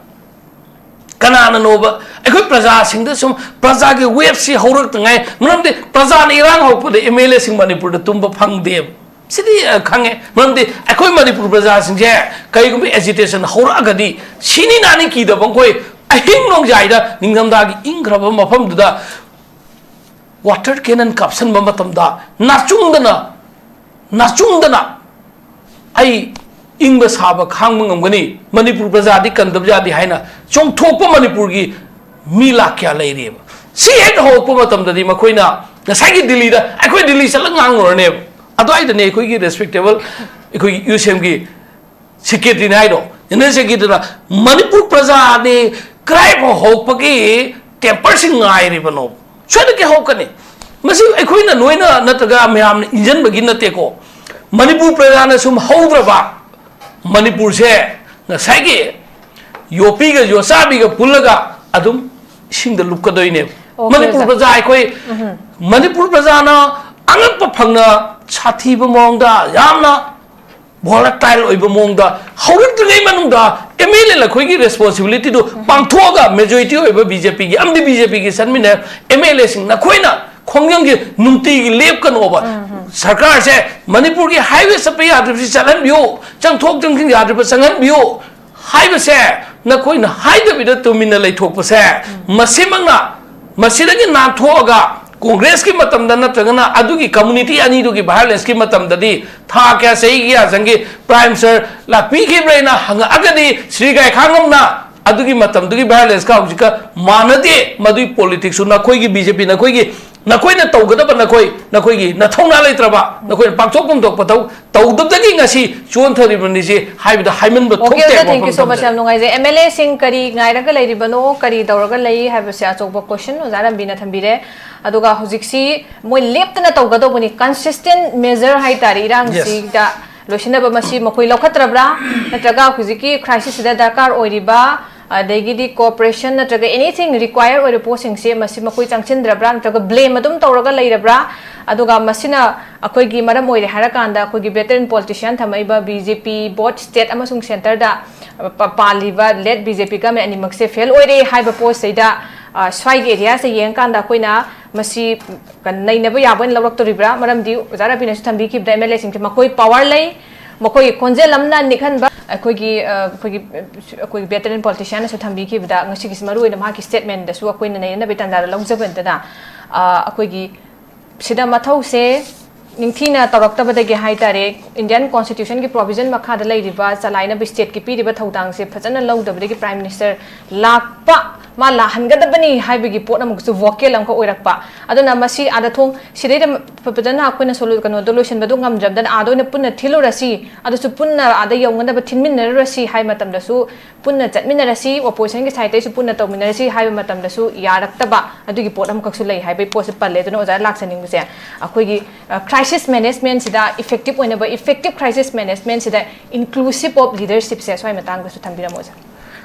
ꯀꯅꯥꯅꯅꯣꯕ? ꯑꯩꯈꯣꯏ ꯄ꯭ꯔꯖꯥꯁꯤꯡꯗ ꯁꯨꯝ ꯄ꯭ꯔꯖꯥꯒꯤ ꯋꯦꯞꯁꯤ ꯍꯧꯔꯛꯇꯉꯥꯏ, ꯃꯔꯝꯗꯤ ꯄ꯭ꯔꯖꯥꯅ ꯏꯔꯥꯡ ꯍꯧꯔꯛꯄꯗ ꯑꯦꯝ ꯑꯦꯜ ꯑꯦꯁꯤꯡ ꯃꯅꯤꯄꯨꯔꯗ ꯇꯨꯝꯕ ꯐꯪꯗꯦꯕ꯫ ꯁꯤꯗꯤ ꯑ, ꯈꯪꯉꯦ, ꯃꯔꯝꯗꯤ ꯑꯩꯈꯣꯏ ꯃꯅꯤꯄꯨꯔ ꯄ꯭ꯔꯖꯥꯁꯤꯡꯁꯦ ꯀꯔꯤꯒꯨꯝꯕ ꯑꯦꯖꯤꯇꯦꯁꯟ ꯍꯧꯔꯛꯑꯒꯗꯤ ꯁꯤꯅꯤ ꯅꯥꯅꯤ ꯀꯤꯗꯕ ꯑꯩꯈꯣꯏ ꯑꯍꯤꯡ ꯅꯣꯡꯌꯥꯏꯗ ꯅꯤꯡꯊꯝꯊꯥꯒꯤ ꯏꯪꯈ꯭ꯔꯕ ꯃꯐꯝꯗꯨꯗ ꯋꯥꯇꯔ ꯀꯦꯅꯟ ꯀꯥꯞꯁꯟꯕ ꯃꯇꯝꯗ ꯅꯥꯆꯨꯡꯗꯅ, ꯅꯥꯆꯨꯡꯗꯅ ꯑꯩ ꯏꯪꯕ ꯁꯥꯕ ꯈꯥꯡꯕ ꯉꯝꯒꯅꯤ, ꯃꯅꯤꯄꯨꯔ ꯄ꯭ꯔꯖꯥꯗꯤ ꯀꯟꯗꯕ ꯌꯥꯗꯦ ꯍꯥꯏꯅ ꯆꯣꯡꯊꯣꯛꯄ ꯃꯅꯤꯄꯨꯔꯒꯤ ꯃꯤ ꯂꯥꯛ ꯀꯌꯥ ꯂꯩꯔꯤꯑꯕ꯫ ꯁꯤ ꯍꯦꯛ ꯍꯧꯔꯛꯄ ꯃꯇꯝꯗꯗꯤ ꯃꯈꯣꯏꯅ ꯉꯁꯥꯏꯒꯤ ꯗꯤꯜꯂꯤꯗ, ꯑꯩꯈꯣꯏ ꯗꯤꯜꯂꯤ ꯆꯠꯂꯒ ꯉꯥꯡꯂꯨꯔꯅꯦꯕ꯫ ꯑꯗꯨꯋꯥꯏꯗꯅꯦ ꯑꯩꯈꯣꯏꯒꯤ ꯔꯦꯁꯄꯦꯛꯇꯦꯕꯜ ꯑꯩꯈꯣꯏꯒꯤ ꯌꯨ ꯁꯤ ꯑꯦꯝꯒꯤ ꯁꯦꯀ꯭ꯔꯦꯇꯔꯤꯅ ꯍꯥꯏꯗꯣ, ꯖꯦꯅꯔꯦꯜ ꯁꯦꯀ꯭ꯔꯦꯇꯔꯤꯅ ꯃꯅꯤꯄꯨꯔ ꯄ꯭ꯔꯖꯥꯅꯤ ꯀꯗꯥꯏꯐꯥꯎ ꯍꯧꯔꯛꯄꯒꯤ ꯇꯦꯝꯄꯔꯁꯤ ꯉꯥꯏꯔꯤꯕꯅꯣ? ꯁꯣꯏꯗꯅ ꯍꯧꯔꯛꯀꯅꯤ꯫ ꯃꯁꯤ ꯑꯩꯈꯣꯏꯅ ꯅꯣꯏꯅ ꯅꯠꯇ꯭ꯔꯒ ꯃꯌꯥꯝꯅ ꯏꯟꯖꯟꯕꯒꯤ ꯅꯠꯇꯦꯀꯣ꯫ ꯃꯅꯤꯄꯨꯔ ꯄ꯭ꯔꯖꯥꯅ ꯁꯨꯝ ꯍꯧꯗ꯭ꯔꯕ ꯃꯅꯤꯄꯨꯔꯁꯦ ꯉꯁꯥꯏꯒꯤ ꯌꯣꯄꯤꯒ ꯌꯣꯆꯥꯕꯤꯒ ꯄꯨꯜꯂꯒ ꯑꯗꯨꯝ ꯏꯁꯤꯡꯗ ꯂꯨꯞꯀꯗꯣꯏꯅꯦꯕ꯫ Okay, ꯃꯅꯤꯄꯨꯔ ꯑꯣꯖꯥ꯫ ꯄ꯭ꯔꯖꯥ ꯑꯩꯈꯣꯏ, ꯃꯅꯤꯄꯨꯔ ꯄ꯭ꯔꯖꯥꯅ ꯑꯉꯛꯄ ꯐꯪꯅ ꯁꯥꯊꯤꯕ ꯃꯑꯣꯡꯗ, ꯌꯥꯝꯅ ꯚꯣꯂꯥꯇꯥꯏꯜ ꯑꯣꯏꯕ ꯃꯑꯣꯡꯗ ꯍꯧꯔꯛꯇ꯭ꯔꯤꯉꯩ ꯃꯅꯨꯡꯗ ꯑꯦꯝ ꯑꯦꯜ ꯑꯦ ꯑꯩꯈꯣꯏꯒꯤ ꯔꯦꯁꯄꯣꯟꯁꯤꯕꯤꯂꯤꯇꯤꯗꯨ ꯄꯥꯡꯊꯣꯛꯑꯒ ꯃꯦꯖꯣꯔꯤꯇꯤ ꯑꯣꯏꯕ ꯕꯤ ꯖꯦ ꯄꯤꯒꯤ ꯑꯃꯗꯤ ꯕꯤ ꯖꯦ ꯄꯤꯒꯤ ꯆꯠꯃꯤꯟꯅ ꯑꯦꯝ ꯑꯦꯜ ꯑꯦꯁꯤꯡ ꯅꯈꯣꯏꯅ ꯈꯣꯡꯖꯪꯁꯦ ꯅꯨꯡꯇꯤꯒꯤ ꯂꯦꯞꯀꯅꯣꯕ꯫ ꯁꯔꯀꯥꯔꯁꯦ ꯃꯅꯤꯄꯨꯔꯒꯤ ꯍꯥꯏꯋꯦ ꯆꯠꯄ ꯌꯥꯗ꯭ꯔꯤꯕꯁꯤ ꯆꯠꯍꯟꯕꯤꯌꯨ, ꯆꯪꯊꯣꯛ ꯆꯪꯁꯤꯟ ꯌꯥꯗ꯭ꯔꯤꯕ ꯆꯪꯍꯟꯕꯤꯌꯨ ꯍꯥꯏꯕꯁꯦ ꯅꯈꯣꯏꯅ ꯍꯥꯏꯗꯕꯤꯗ ꯇꯨꯃꯤꯟꯅ ꯂꯩꯊꯣꯛꯄꯁꯦ, ꯃꯁꯤꯃꯛꯅ ꯃꯁꯤꯗꯒꯤ ꯅꯥꯟꯊꯣꯛꯑꯒ ꯀꯣꯡꯒ꯭ꯔꯦꯁꯀꯤ ꯃꯇꯝꯗ ꯅꯠꯇ꯭ꯔꯒꯅ ꯑꯗꯨꯒꯤ ꯀꯝꯃꯨꯅꯤꯇꯤ ꯑꯅꯤꯗꯨꯒꯤ ꯚꯥꯏꯑꯣꯂꯦꯟꯁꯀꯤ ꯃꯇꯝꯗꯗꯤ ꯊꯥ ꯀꯌꯥ, ꯆꯍꯤ ꯀꯌꯥ ꯆꯪꯈꯤ, ꯄ꯭ꯔꯥꯏꯝ ꯃꯤꯅꯤꯁꯇꯔ ꯂꯥꯛꯄꯤꯈꯤꯕ꯭ꯔꯥꯅ ꯍꯪꯉꯛꯑꯒꯗꯤ ꯁ꯭ꯔꯤ ꯒꯥꯏꯈꯥꯡꯉꯝꯅ ꯑꯗꯨꯒꯤ ꯃꯇꯝꯗꯨꯒꯤ ꯚꯥꯏꯑꯣꯂꯦꯟꯁꯀ ꯍꯧꯖꯤꯛꯀ ꯃꯥꯟꯅꯗꯦ꯫ ꯃꯗꯨꯒꯤ ꯄꯣꯂꯤꯇꯤꯛꯁꯁꯨ ꯅꯈꯣꯏꯒꯤ ꯕꯤ ꯖꯦ ꯄꯤ, ꯅꯈꯣꯏꯒꯤ, ꯅꯈꯣꯏꯅ ꯇꯧꯒꯗꯕ, ꯅꯈꯣꯏ, ꯅꯈꯣꯏꯒꯤ ꯅꯊꯧꯅꯥ ꯂꯩꯇ꯭ꯔꯕ, ꯅꯈꯣꯏꯅ ꯄꯥꯡꯊꯣꯛꯐꯝ ꯊꯣꯛꯄ ꯊꯧ ꯇꯧꯗꯕꯗꯒꯤ ꯉꯁꯤ ꯆꯣꯟꯊꯔꯤꯕꯅꯤꯁꯦ ꯍꯥꯏꯕꯗ ꯍꯥꯏꯃꯟꯕ ꯑꯣꯀꯦ, ꯊꯣꯛꯇꯦ꯫ ꯑꯣꯖꯥ, ꯋꯥꯐꯝ thank you so much. ꯊꯝꯖꯔꯦ꯫ ꯌꯥꯝ ꯅꯨꯡꯉꯥꯏꯖꯩ꯫ ꯑꯦꯝ ꯑꯦꯜ ꯑꯦꯁꯤꯡ ꯀꯔꯤ ꯉꯥꯏꯔꯒ ꯂꯩꯔꯤꯕꯅꯣ, ꯀꯔꯤ ꯇꯧꯔꯒ ꯂꯩ ꯍꯥꯏꯕꯁꯦ ꯑꯆꯧꯕ ꯀꯣꯏꯁꯟ ꯑꯣꯖꯥ ꯔꯟꯕꯤꯅ ꯊꯝꯕꯤꯔꯦ꯫ ꯑꯗꯨꯒ ꯍꯧꯖꯤꯛꯁꯤ ꯃꯣꯏ ꯂꯦꯞꯇꯅ ꯇꯧꯒꯗꯧꯕꯅꯤ, ꯀꯟꯁꯤꯁꯇꯦꯟ ꯃꯦꯖꯔ ꯍꯥꯏꯇꯥꯔꯦ, ꯏꯔꯥꯡꯁꯤꯗ ꯂꯣꯏꯁꯤꯟꯅꯕ ꯃꯁꯤ ꯃꯈꯣꯏ ꯂꯧꯈꯠꯇ꯭ꯔꯕ꯭ꯔꯥ? ꯅꯠꯇ꯭ꯔꯒ ꯍꯧꯖꯤꯛꯀꯤ ꯀ꯭ꯔꯥꯏꯁꯤꯁꯁꯤꯗ ꯗꯔꯀꯥꯔ ꯑꯣꯏꯔꯤꯕ, ꯑꯗꯒꯤꯗꯤ cooperation ꯅꯠꯇ꯭ꯔꯒ anything require ꯑꯣꯏꯕ ꯄꯣꯠꯁꯤꯡꯁꯦ ꯃꯁꯤ ꯃꯈꯣꯏ ꯆꯪꯁꯤꯟꯗ꯭ꯔꯕ꯭ꯔꯥ ꯅꯠꯇ꯭ꯔꯒ blame ꯑꯗꯨꯝ ꯇꯧꯔꯒ ꯂꯩꯔꯕ꯭ꯔꯥ? ꯑꯗꯨꯒ ꯃꯁꯤꯅ ꯑꯩꯈꯣꯏꯒꯤ ꯃꯔꯝ ꯑꯣꯏꯔꯦ ꯍꯥꯏꯔꯀꯥꯟꯗ ꯑꯩꯈꯣꯏꯒꯤ veteran politician ꯊꯝꯃꯛꯏꯕ B J P both state ꯑꯃꯁꯨꯡ centre ꯗ ꯄ-, ꯄꯥꯜꯂꯤꯕ led B J P government ꯑꯅꯤꯃꯛꯁꯦ fail ꯑꯣꯏꯔꯦ ꯍꯥꯏꯕ ꯄꯣꯠꯁꯤꯗ, ꯑ, ꯁ꯭ꯋꯥꯏꯒꯤ area ꯁꯦ ꯌꯦꯡꯉꯀꯥꯟꯗ ꯑꯩꯈꯣꯏꯅ ꯃꯁꯤ ꯀ-, ꯅꯩꯅꯕ ꯌꯥꯕ ꯑꯣꯏꯅ ꯂꯧꯔꯛꯇꯣꯔꯤꯕ꯭ꯔꯥ? ꯃꯔꯝꯗꯤ ꯑꯣꯖꯥ ꯔꯕꯤꯅꯁꯨ ꯊꯝꯕꯤꯈꯤꯕꯗ M L A ꯁꯤꯡꯁꯦ ꯃꯈꯣꯏ power ꯂꯩ, ꯃꯈꯣꯏꯒꯤ ꯈꯣꯟꯖꯦꯜ ꯑꯃꯅ ꯅꯤꯛꯍꯟꯕ ꯑꯩꯈꯣꯏꯒꯤ, ꯑ, ꯑꯩꯈꯣꯏꯒꯤ, ꯑꯩꯈꯣꯏꯒꯤ veteran politician ꯅꯁꯨ ꯊꯝꯕꯤꯈꯤꯕꯗ ꯉꯁꯤꯒꯤꯁꯤ ꯃꯔꯨꯑꯣꯏꯅ ꯃꯍꯥꯛꯀꯤ statement ꯗꯁꯨ ꯑꯩꯈꯣꯏꯅ ꯅꯩꯅꯅꯕꯒꯤ ꯇꯥꯟꯖꯥꯗ ꯂꯧꯖꯕ ꯅꯠꯇꯅ, ꯑ, ꯑꯩꯈꯣꯏꯒꯤ ꯁꯤꯗ ꯃꯊꯧꯁꯦ ꯅꯤꯡꯊꯤꯅ ꯇꯧꯔꯛꯇꯕꯗꯒꯤ ꯍꯥꯏ ꯇꯥꯔꯦ, Indian Constitution ꯒꯤ provision ꯃꯈꯥꯗ ꯂꯩꯔꯤꯕ ꯆꯂꯥꯏꯅꯕ state ꯀꯤ ꯄꯤꯔꯤꯕ ꯊꯧꯗꯥꯡꯁꯦ ꯐꯖꯅ ꯂꯧꯗꯕꯗꯒꯤ Prime Minister ꯂꯥꯛꯄ, ꯃꯥ ꯂꯥꯛꯍꯟꯒꯗꯕꯅꯤ ꯍꯥꯏꯕꯒꯤ ꯄꯣꯠ ꯑꯃꯈꯛꯁꯨ vocal ꯑꯃꯈꯛ ꯑꯣꯏꯔꯛꯄ꯫ ꯑꯗꯨꯅ ꯃꯁꯤ ꯑꯥꯗ ꯊꯣꯡ ꯁꯤꯗꯩꯗ ꯐ-, ꯐꯖꯅ ꯑꯩꯈꯣꯏꯅ solu-, ꯀꯩꯅꯣꯗꯣ ꯂꯣꯏꯁꯤꯟꯕꯗꯣ ꯉꯝꯗ꯭ꯔꯕꯗꯅ ꯑꯥꯗ ꯑꯣꯏꯅ ꯄꯨꯟꯅ ꯊꯤꯜꯂꯨꯔꯁꯤ, ꯑꯗꯨꯁꯨ ꯄꯨꯟꯅ ꯑꯥꯗ ꯌꯧꯅꯅꯕ ꯊꯤꯟꯃꯤꯟꯅꯔꯨꯔꯁꯤ ꯍꯥꯏꯕ ꯃꯇꯝꯗꯁꯨ ꯄꯨꯟꯅ ꯆꯠꯃꯤꯟꯅꯔꯁꯤ, opposition ꯒꯤ side ꯇꯩꯁꯨ ꯄꯨꯟꯅ ꯇꯧꯃꯤꯟꯅꯔꯁꯤ ꯍꯥꯏꯕ ꯃꯇꯝꯗꯁꯨ ꯌꯥꯔꯛꯇꯕ ꯑꯗꯨꯒꯤ ꯄꯣꯠ ꯑꯃꯈꯛꯁꯨ ꯂꯩ ꯍꯥꯏꯕꯒꯤ ꯄꯣꯠꯁꯦ ꯄꯜꯂꯦ꯫ ꯑꯗꯨꯅ ꯑꯣꯖꯥ ꯂꯥꯛꯆꯅꯤꯡꯕꯁꯦ ꯑꯩꯈꯣꯏꯒꯤ, ꯑ, crisis management ꯁꯤꯗ effective ꯑꯣꯏꯅꯕ, effective crisis management ꯁꯤꯗ inclusive of leadership ꯁꯦ ꯁ꯭ꯋꯥꯏ ꯃꯇꯥꯡꯗꯁꯨ ꯊꯝꯕꯤꯔꯝꯃꯣ ꯑꯣꯖꯥ꯫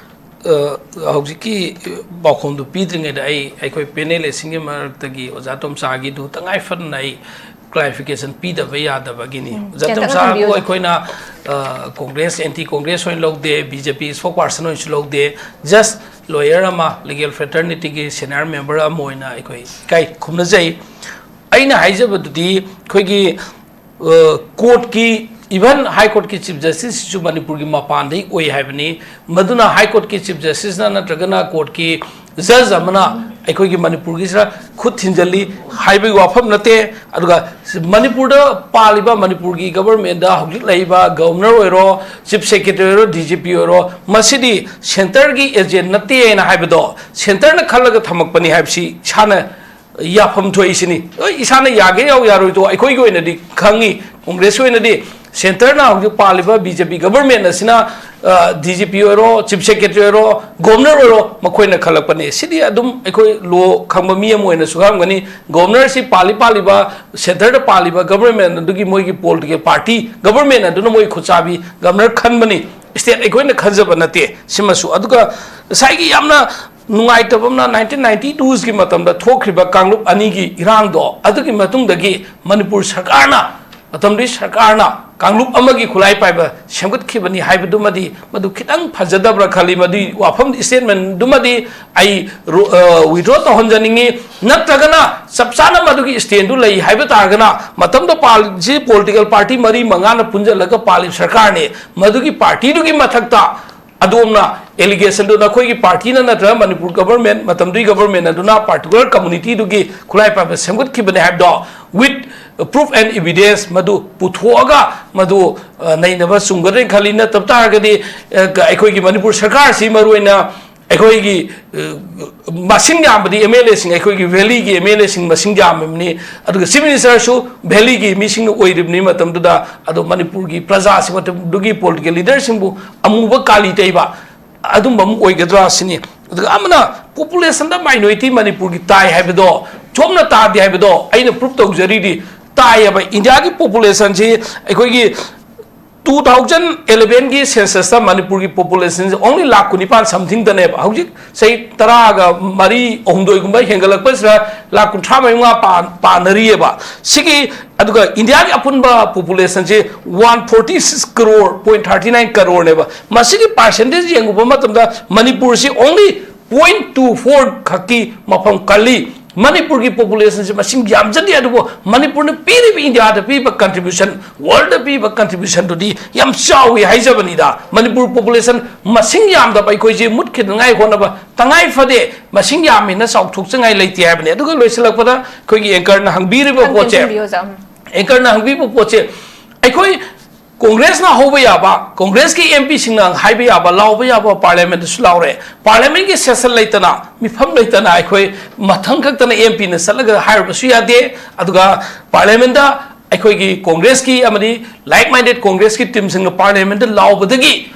ꯑ, ꯍꯧꯖꯤꯛꯀꯤ ꯄꯥꯎꯈꯨꯝꯗꯨ ꯄꯤꯗ꯭ꯔꯤꯉꯩꯗ ꯑꯩ ꯑꯩꯈꯣꯏ panelist ꯁꯤꯡꯒꯤ ꯃꯔꯛꯇꯒꯤ ꯑꯣꯖꯥ ꯇꯣꯝꯆꯥꯒꯤꯗꯨ ꯇꯉꯥꯏ ꯐꯗꯅ ꯑꯩ clarification ꯄꯤꯗꯕ ꯌꯥꯗꯕꯒꯤꯅꯤ꯫ ꯎꯝ, ꯑꯣꯖꯥ ꯇꯦꯟꯇꯛꯅ ꯇꯣꯝꯆꯥꯕꯨ ꯊꯝꯕꯤꯌꯨ, ꯑꯣꯖꯥ꯫ ꯑꯩꯈꯣꯏꯅ, ꯑ, Congress, anti Congress ꯑꯣꯏꯅ ꯂꯧꯗꯦ, B J P spokesperson ꯑꯣꯏꯅꯁꯨ ꯂꯧꯗꯦ, just lawyer ꯑꯃ, legal fraternity ꯒꯤ senior member ꯑꯃ ꯑꯣꯏꯅ ꯑꯩꯈꯣꯏ ꯏꯀꯥꯏ ꯈꯨꯝꯅꯖꯩ꯫ ꯑꯩꯅ ꯍꯥꯏꯖꯕꯗꯨꯗꯤ ꯑꯩꯈꯣꯏꯒꯤ, ꯑ, court ꯀꯤ, even High Court ꯀꯤ Chief Justice ꯁꯤꯁꯨ ꯃꯅꯤꯄꯨꯔꯒꯤ ꯃꯄꯥꯟꯗꯒꯤ ꯑꯣꯏ ꯍꯥꯏꯕꯅꯤ꯫ ꯃꯗꯨꯅ High Court ꯀꯤ Chief Justice ꯅ ꯅꯠꯇ꯭ꯔꯒꯅ court ꯀꯤ judge ꯑꯃꯅ ꯑꯩꯈꯣꯏꯒꯤ ꯃꯅꯤꯄꯨꯔꯒꯤꯁꯤꯗ ꯈꯨꯠ ꯊꯤꯟꯖꯜꯂꯤ ꯍꯥꯏꯕꯒꯤ ꯋꯥꯐꯝ ꯅꯠꯇꯦ꯫ ꯑꯗꯨꯒ ꯃꯅꯤꯄꯨꯔꯗ ꯄꯥꯜꯂꯤꯕ, ꯃꯅꯤꯄꯨꯔꯒꯤ government ꯗ ꯍꯧꯖꯤꯛ ꯂꯩꯔꯤꯕ governor ꯑꯣꯏꯔꯣ, chief secretary ꯑꯣꯏꯔꯣ, D G P ꯑꯣꯏꯔꯣ, ꯃꯁꯤꯗꯤ centre ꯒꯤ agent ꯅꯠꯇꯦ ꯍꯥꯏꯅ ꯍꯥꯏꯕꯗꯣ centre ꯅ ꯈꯜꯂꯒ ꯊꯝꯃꯛꯄꯅꯤ ꯍꯥꯏꯕꯁꯤ ꯏꯁꯥꯅ ꯌꯥꯐꯝ ꯊꯣꯛꯏꯁꯤꯅꯤ꯫ ꯍꯣꯏ, ꯏꯁꯥꯅ ꯌꯥꯒꯦ ꯌꯥꯎ ꯌꯥꯔꯣꯏꯗꯣ ꯑꯩꯈꯣꯏꯒꯤ ꯑꯣꯏꯅꯗꯤ ꯈꯪꯉꯤ, Congress ꯀꯤ ꯑꯣꯏꯅꯗꯤ centre ꯅ ꯍꯧꯖꯤꯛ ꯄꯥꯜꯂꯤꯕ B J P government ꯑꯁꯤꯅ, ꯑ, D G P ꯑꯣꯏꯔꯣ, chief secretary ꯑꯣꯏꯔꯣ, governor ꯑꯣꯏꯔꯣ, ꯃꯈꯣꯏꯅ ꯈꯜꯂꯛꯄꯅꯤ꯫ ꯁꯤꯗꯤ ꯑꯗꯨꯝ ꯑꯩꯈꯣꯏ law ꯈꯪꯕ ꯃꯤ ꯑꯃ ꯑꯣꯏꯅꯁꯨ ꯈꯪꯉꯝꯒꯅꯤ꯫ Governor ꯁꯤ ꯄꯥꯜꯂꯤ ꯄꯥꯜꯂꯤꯕ, centre ꯗ ꯄꯥꯜꯂꯤꯕ government ꯑꯗꯨꯒꯤ ꯃꯣꯏꯒꯤ political party, government ꯑꯗꯨꯅ ꯃꯣꯏ ꯈꯨꯠꯆꯥꯕꯤ governor ꯈꯟꯕꯅꯤ꯫ ꯁ꯭ꯇꯦꯠ ꯑꯩꯈꯣꯏꯅ ꯈꯟꯖꯕ ꯅꯠꯇꯦ ꯁꯤꯃꯁꯨ꯫ ꯑꯗꯨꯒ ꯉꯁꯥꯏꯒꯤ ꯌꯥꯝꯅ ꯅꯨꯡꯉꯥꯏꯇꯕ ꯑꯃꯅ, ꯅꯥꯏꯟꯇꯤꯟ ꯅꯥꯏꯟꯇꯤ ꯇꯨꯒꯤ ꯃꯇꯝꯗ ꯊꯣꯛꯈ꯭ꯔꯤꯕ ꯀꯥꯡꯂꯨꯞ ꯑꯅꯤꯒꯤ ꯏꯔꯥꯡꯗꯣ, ꯑꯗꯨꯒꯤ ꯃꯇꯨꯡꯗꯒꯤ ꯃꯅꯤꯄꯨꯔ ꯁꯔꯀꯥꯔꯅ, ꯃꯇꯝꯗꯨꯒꯤ ꯁꯔꯀꯥꯔꯅ ꯀꯥꯡꯂꯨꯞ ꯑꯃꯒꯤ ꯈꯨꯠꯂꯥꯏ ꯄꯥꯏꯕ ꯁꯦꯝꯒꯠꯈꯤꯕꯅꯤ ꯍꯥꯏꯕꯗꯨꯃꯗꯤ, ꯃꯗꯨ ꯈꯤꯇꯪ ꯐꯖꯗꯕ꯭ꯔꯥ ꯈꯜꯂꯤ꯫ ꯃꯗꯨꯒꯤ ꯋꯥꯐꯝ, ꯁ꯭ꯇꯦꯠꯃꯦꯟꯗꯨꯃꯗꯤ ꯑꯩ ꯔꯨ-, ꯑ, ꯋꯤꯗ꯭ꯔꯣ ꯇꯧꯍꯟꯖꯅꯤꯡꯉꯤ꯫ ꯅꯠꯇ꯭ꯔꯒꯅ ꯆꯞ ꯆꯥꯅ ꯃꯗꯨꯒꯤ ꯁ꯭ꯇꯦꯟꯗꯨ ꯂꯩ ꯍꯥꯏꯕ ꯇꯥꯔꯒꯅ, ꯃꯇꯝꯗ ꯄꯥꯜꯂꯤꯁꯤ ꯄꯣꯂꯤꯇꯤꯀꯦꯜ ꯄꯥꯔꯇꯤ ꯃꯔꯤ ꯃꯉꯥꯅ ꯄꯨꯟꯁꯤꯜꯂꯒ ꯄꯥꯜꯂꯤꯕ ꯁꯔꯀꯥꯔꯅꯤ꯫ ꯃꯗꯨꯒꯤ ꯄꯥꯔꯇꯤꯗꯨꯒꯤ ꯃꯊꯛꯇ ꯑꯗꯣꯝꯅ ꯑꯦꯂꯤꯒꯦꯁꯟꯗꯨ ꯅꯈꯣꯏꯒꯤ ꯄꯥꯔꯇꯤꯅ ꯅꯠꯇ꯭ꯔꯒ ꯃꯅꯤꯄꯨꯔ ꯒꯚꯔꯟꯃꯦꯟꯠ, ꯃꯇꯝꯗꯨꯒꯤ ꯒꯚꯔꯟꯃꯦꯟꯠ ꯑꯗꯨꯅ ꯄꯥꯔꯇꯤꯀꯨꯂꯔ ꯀꯝꯃꯨꯅꯤꯇꯤꯗꯨꯒꯤ ꯈꯨꯠꯂꯥꯏ ꯄꯥꯏꯕ ꯁꯦꯝꯒꯠꯈꯤꯕꯅꯤ ꯍꯥꯏꯕꯗꯣ, with proof and evidence, ꯃꯗꯨ ꯄꯨꯊꯣꯛꯑꯒ ꯃꯗꯨ, ꯑ, ꯅꯩꯅꯕ ꯆꯨꯝꯒꯗ꯭ꯔꯦꯅ ꯈꯜꯂꯤ꯫ ꯅꯠꯇꯕ ꯇꯥꯔꯒꯗꯤ, ꯑ, ꯑꯩꯈꯣꯏꯒꯤ ꯃꯅꯤꯄꯨꯔ ꯁꯔꯀꯥꯔꯁꯤ, ꯃꯔꯨꯑꯣꯏꯅ ꯑꯩꯈꯣꯏꯒꯤ, ꯑ, ꯃꯁꯤꯡ ꯌꯥꯝꯕꯗꯤ ꯑꯦꯝ ꯑꯦꯜ ꯑꯦꯁꯤꯡ, ꯑꯩꯈꯣꯏꯒꯤ ꯚꯦꯂꯤꯒꯤ ꯑꯦꯝ ꯑꯦꯜ ꯑꯦꯁꯤꯡ ꯃꯁꯤꯡ ꯌꯥꯝꯃꯤꯕꯅꯤ, ꯑꯗꯨꯒ ꯆꯤꯐ ꯃꯤꯅꯤꯁꯇꯔꯁꯨ ꯚꯦꯂꯤꯒꯤ ꯃꯤꯁꯤꯡꯅ ꯑꯣꯏꯔꯤꯕꯅꯤ꯫ ꯃꯇꯝꯗꯨꯗ ꯑꯗꯣ ꯃꯅꯤꯄꯨꯔꯒꯤ ꯄ꯭ꯔꯖꯥꯁꯤꯡ, ꯃꯇꯝꯗꯨꯒꯤ ꯄꯣꯂꯤꯇꯤꯀꯦꯜ ꯂꯤꯗꯔꯁꯤꯡꯕꯨ ꯑꯃꯨꯕ ꯀꯥꯂꯤ ꯇꯩꯕ ꯑꯗꯨꯝꯕ ꯑꯃ ꯑꯣꯏꯒꯗ꯭ꯔꯥ ꯁꯤꯅꯤ꯫ ꯑꯗꯨꯒ ꯑꯃꯅ ꯄꯣꯄꯨꯂꯦꯁꯟꯗ ꯃꯥꯏꯅꯣꯔꯤꯇꯤ ꯃꯅꯤꯄꯨꯔꯒꯤ ꯇꯥꯏ ꯍꯥꯏꯕꯗꯣ, ꯁꯣꯝꯅ ꯇꯥꯗꯦ ꯍꯥꯏꯕꯗꯣ ꯑꯩꯅ ꯄ꯭ꯔꯨꯐ ꯇꯧꯖꯔꯤꯗꯤ, ꯇꯥꯏ ꯍꯥꯏꯕ꯫ ꯏꯟꯗꯤꯌꯥꯒꯤ ꯄꯣꯄꯨꯂꯦꯁꯟꯁꯤ ꯑꯩꯈꯣꯏꯒꯤ two thousand elevenꯒꯤ ꯁꯦꯟꯁꯁꯇ ꯃꯅꯤꯄꯨꯔꯒꯤ ꯄꯣꯄꯨꯂꯦꯁꯟꯁꯦ only ꯂꯥꯈ ꯀꯨꯟꯅꯤꯄꯥꯟ ꯁꯝꯊꯤꯡꯗꯅꯦꯕ꯫ ꯍꯧꯖꯤꯛ ꯆꯍꯤ ꯇꯔꯥꯒ ꯃꯔꯤ, ꯑꯍꯨꯝꯗꯣꯏꯒꯨꯝꯕ ꯍꯦꯟꯒꯠꯂꯛꯄꯁꯤꯗ ꯂꯥꯈ ꯀꯨꯟꯊ꯭ꯔꯥ ꯃꯔꯤ ꯃꯉꯥ ꯄꯥ-, ꯄꯥꯅꯔꯤꯑꯕ꯫ ꯁꯤꯒꯤ, ꯑꯗꯨꯒ ꯏꯟꯗꯤꯌꯥꯒꯤ ꯑꯄꯨꯟꯕ ꯄꯣꯄꯨꯂꯦꯁꯟꯁꯤ one forty six crore point thirty nine crore ꯅꯦꯕ꯫ ꯃꯁꯤꯒꯤ ꯄꯥꯔꯁꯦꯟꯇꯦꯖ ꯌꯦꯡꯉꯨꯕ ꯃꯇꯝꯗ ꯃꯅꯤꯄꯨꯔꯁꯤ only point two four ꯈꯛꯀꯤ ꯃꯐꯝ ꯀꯜꯂꯤ꯫ ꯃꯅꯤꯄꯨꯔꯒꯤ ꯄꯣꯄꯨꯂꯦꯁꯟꯁꯤ ꯃꯁꯤꯡ ꯌꯥꯝꯖꯗꯦ, ꯑꯗꯨꯕꯨ ꯃꯅꯤꯄꯨꯔꯅ ꯄꯤꯔꯤꯕ, ꯏꯟꯗꯤꯌꯥꯗ ꯄꯤꯕ ꯀꯟꯇ꯭ꯔꯤꯕ꯭ꯌꯨꯁꯟ, ꯋꯥꯔꯜꯗ ꯄꯤꯕ ꯀꯟꯇ꯭ꯔꯤꯕ꯭ꯌꯨꯁꯟꯗꯨꯗꯤ ꯌꯥꯝ ꯆꯥꯎꯏ ꯍꯥꯏꯖꯕꯅꯤꯗ꯫ ꯃꯅꯤꯄꯨꯔ ꯄꯣꯄꯨꯂꯦꯁꯟ ꯃꯁꯤꯡ ꯌꯥꯝꯗꯕ ꯑꯩꯈꯣꯏꯁꯦ ꯃꯨꯠꯈꯤꯗꯅꯉꯥꯏ ꯍꯣꯠꯅꯕ ꯇꯉꯥꯏ ꯐꯗꯦ꯫ ꯃꯁꯤꯡ ꯌꯥꯝꯃꯦꯅ ꯆꯥꯎꯊꯣꯛꯆꯉꯥꯏ ꯂꯩꯇꯦ ꯍꯥꯏꯕꯅꯤ꯫ ꯑꯗꯨꯒ ꯂꯣꯏꯁꯤꯜꯂꯛꯄꯗ ꯑꯩꯈꯣꯏꯒꯤ ꯑꯦꯡꯀꯔꯅ ꯍꯪꯕꯤꯔꯤꯕ ꯈꯤꯇꯪ ꯄꯣꯠꯁꯦ, ꯇꯦꯟꯁꯤꯟꯕꯤꯌꯣ, ꯑꯣꯖꯥ꯫ ꯎꯝ꯫ ꯑꯦꯡꯀꯔꯅ ꯍꯪꯕꯤꯕ ꯄꯣꯠꯁꯦ, ꯑꯩꯈꯣꯏ ꯀꯣꯡꯒ꯭ꯔꯦꯁꯅ ꯍꯧꯕ ꯌꯥꯕ, ꯀꯣꯡꯒ꯭ꯔꯦꯁꯀꯤ ꯑꯦꯝ ꯄꯤꯁꯤꯡꯅ ꯍꯥꯏꯕ ꯌꯥꯕ, ꯂꯥꯎꯕ ꯌꯥꯕ ꯄꯥꯔꯂꯤꯌꯥꯃꯦꯟꯗꯁꯨ ꯂꯥꯎꯔꯦ꯫ ꯄꯥꯔꯂꯤꯌꯥꯃꯦꯟꯒꯤ ꯁꯦꯁꯟ ꯂꯩꯇꯅ, ꯃꯤꯐꯝ ꯂꯩꯇꯅ ꯑꯩꯈꯣꯏ ꯃꯊꯪ ꯈꯛꯇꯅ ꯑꯦꯝ ꯄꯤꯅ ꯆꯠꯂꯒ ꯍꯥꯏꯔꯨꯕꯁꯨ ꯌꯥꯗꯦ꯫ ꯑꯗꯨꯒ ꯄꯥꯔꯂꯤꯌꯥꯃꯦꯟꯗ ꯑꯩꯈꯣꯏꯒꯤ ꯀꯣꯡꯒ꯭ꯔꯦꯁꯀꯤ ꯑꯃꯗꯤ ꯂꯥꯏꯛ ꯃꯥꯏꯟꯗꯦꯠ ꯀꯣꯡꯒ꯭ꯔꯦꯁꯀꯤ ꯇꯤꯝꯁꯤꯡꯅ ꯄꯥꯔꯂꯤꯌꯥꯃꯦꯟꯗ ꯂꯥꯎꯕꯗꯒꯤ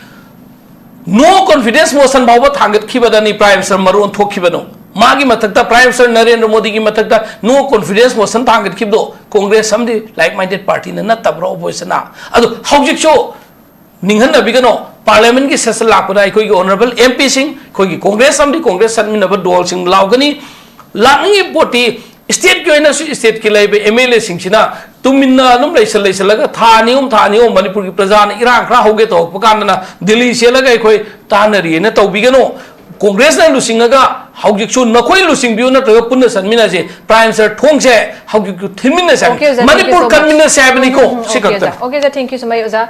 ꯅꯣ ꯀꯣꯟꯐꯤꯗꯦꯟꯁ ꯃꯣꯁꯟ ꯐꯥꯎꯕ ꯊꯥꯡꯒꯠꯈꯤꯕꯗꯅꯤ ꯄ꯭ꯔꯥꯏꯝ ꯃꯤꯅꯤꯁꯇꯔ ꯃꯔꯣꯟ ꯊꯣꯛꯈꯤꯕꯅꯣ꯫ ꯃꯥꯒꯤ ꯃꯊꯛꯇ, ꯄ꯭ꯔꯥꯏꯝ ꯃꯤꯅꯤꯁꯇꯔ ꯅꯔꯦꯟꯗ꯭ꯔ ꯃꯣꯗꯤꯒꯤ ꯃꯊꯛꯇ ꯅꯣ ꯀꯣꯟꯐꯤꯗꯦꯟꯁ ꯃꯣꯁꯟ ꯊꯥꯡꯒꯠꯈꯤꯕꯗꯣ ꯀꯣꯡꯒ꯭ꯔꯦꯁ ꯑꯃꯗꯤ ꯂꯥꯏꯛ ꯃꯥꯏꯟꯗꯦꯠ ꯄꯥꯔꯇꯤꯅ ꯅꯠꯇꯕ꯭ꯔꯣ, ꯑꯣꯄꯣꯖꯤꯁꯟꯅ? ꯑꯗꯣ ꯍꯧꯖꯤꯛꯁꯨ ꯅꯤꯡꯍꯟꯅꯕꯤꯒꯅꯣ, ꯄꯥꯔꯂꯤꯌꯥꯃꯦꯟꯒꯤ ꯁꯦꯁꯟ ꯂꯥꯛꯄꯗ ꯑꯩꯈꯣꯏꯒꯤ ꯑꯣꯅꯔꯦꯕꯜ ꯑꯦꯝ ꯄꯤꯁꯤꯡ, ꯑꯩꯈꯣꯏꯒꯤ ꯀꯣꯡꯒ꯭ꯔꯦꯁ ꯑꯃꯗꯤ ꯀꯣꯡꯒ꯭ꯔꯦꯁ ꯆꯠꯃꯤꯟꯅꯕ ꯗꯣꯜꯁꯤꯡ ꯂꯥꯎꯒꯅꯤ꯫ ꯂꯥꯛꯅꯤꯡꯉꯤꯕ ꯄꯣꯠꯇꯤ ꯁ꯭ꯇꯦꯠꯀꯤ ꯑꯣꯏꯅꯁꯨ ꯁ꯭ꯇꯦꯠꯀꯤ ꯂꯩꯕ ꯑꯦꯝ ꯑꯦꯜ ꯑꯦꯁꯤꯡꯁꯤꯅ ꯇꯨꯃꯤꯟꯅ ꯑꯗꯨꯝ ꯂꯩꯁꯜ ꯂꯩꯁꯜꯂꯒ ꯊꯥ ꯑꯅꯤ ꯑꯍꯨꯝ, ꯊꯥ ꯑꯅꯤ ꯑꯍꯨꯝ ꯃꯅꯤꯄꯨꯔꯒꯤ ꯄ꯭ꯔꯖꯥꯅ ꯏꯔꯥꯡ ꯈꯔ ꯍꯧꯒꯦ ꯇꯧꯔꯛꯄ ꯀꯥꯟꯗꯅ ꯗꯤꯜꯂꯤ ꯆꯦꯜꯂꯒ ꯑꯩꯈꯣꯏ ꯇꯥꯟꯅꯔꯤꯅ ꯇꯧꯕꯤꯒꯅꯨ꯫ ꯀꯣꯡꯒ꯭ꯔꯦꯁꯅ ꯂꯨꯆꯤꯡꯉꯒ ꯍꯧꯖꯤꯛꯁꯨ ꯅꯈꯣꯏ ꯂꯨꯆꯤꯡꯕꯤꯌꯨ ꯅꯠꯇ꯭ꯔꯒ ꯄꯨꯟꯅ ꯆꯠꯃꯤꯟꯅꯁꯦ꯫ ꯄ꯭ꯔꯥꯏꯝ ꯃꯤꯅꯤꯁꯇꯔ ꯊꯣꯡꯁꯦ ꯍꯧꯖꯤꯛꯁꯨ ꯊꯤꯟꯃꯤꯟꯅꯁꯦ꯫ Okay, ꯑꯣꯖꯥ, thank you Manipur so much. ꯀꯟꯃꯤꯟꯅꯁꯦ ꯍꯥꯏꯕꯅꯤꯀꯣ꯫ ꯎꯝ, ꯎꯝ, ꯁꯤ okay, ꯈꯛꯇꯅꯤ꯫ ꯑꯣꯖꯥ꯫ Okay, ꯑꯣꯖꯥ, thank you so much, ꯑꯣꯖꯥ꯫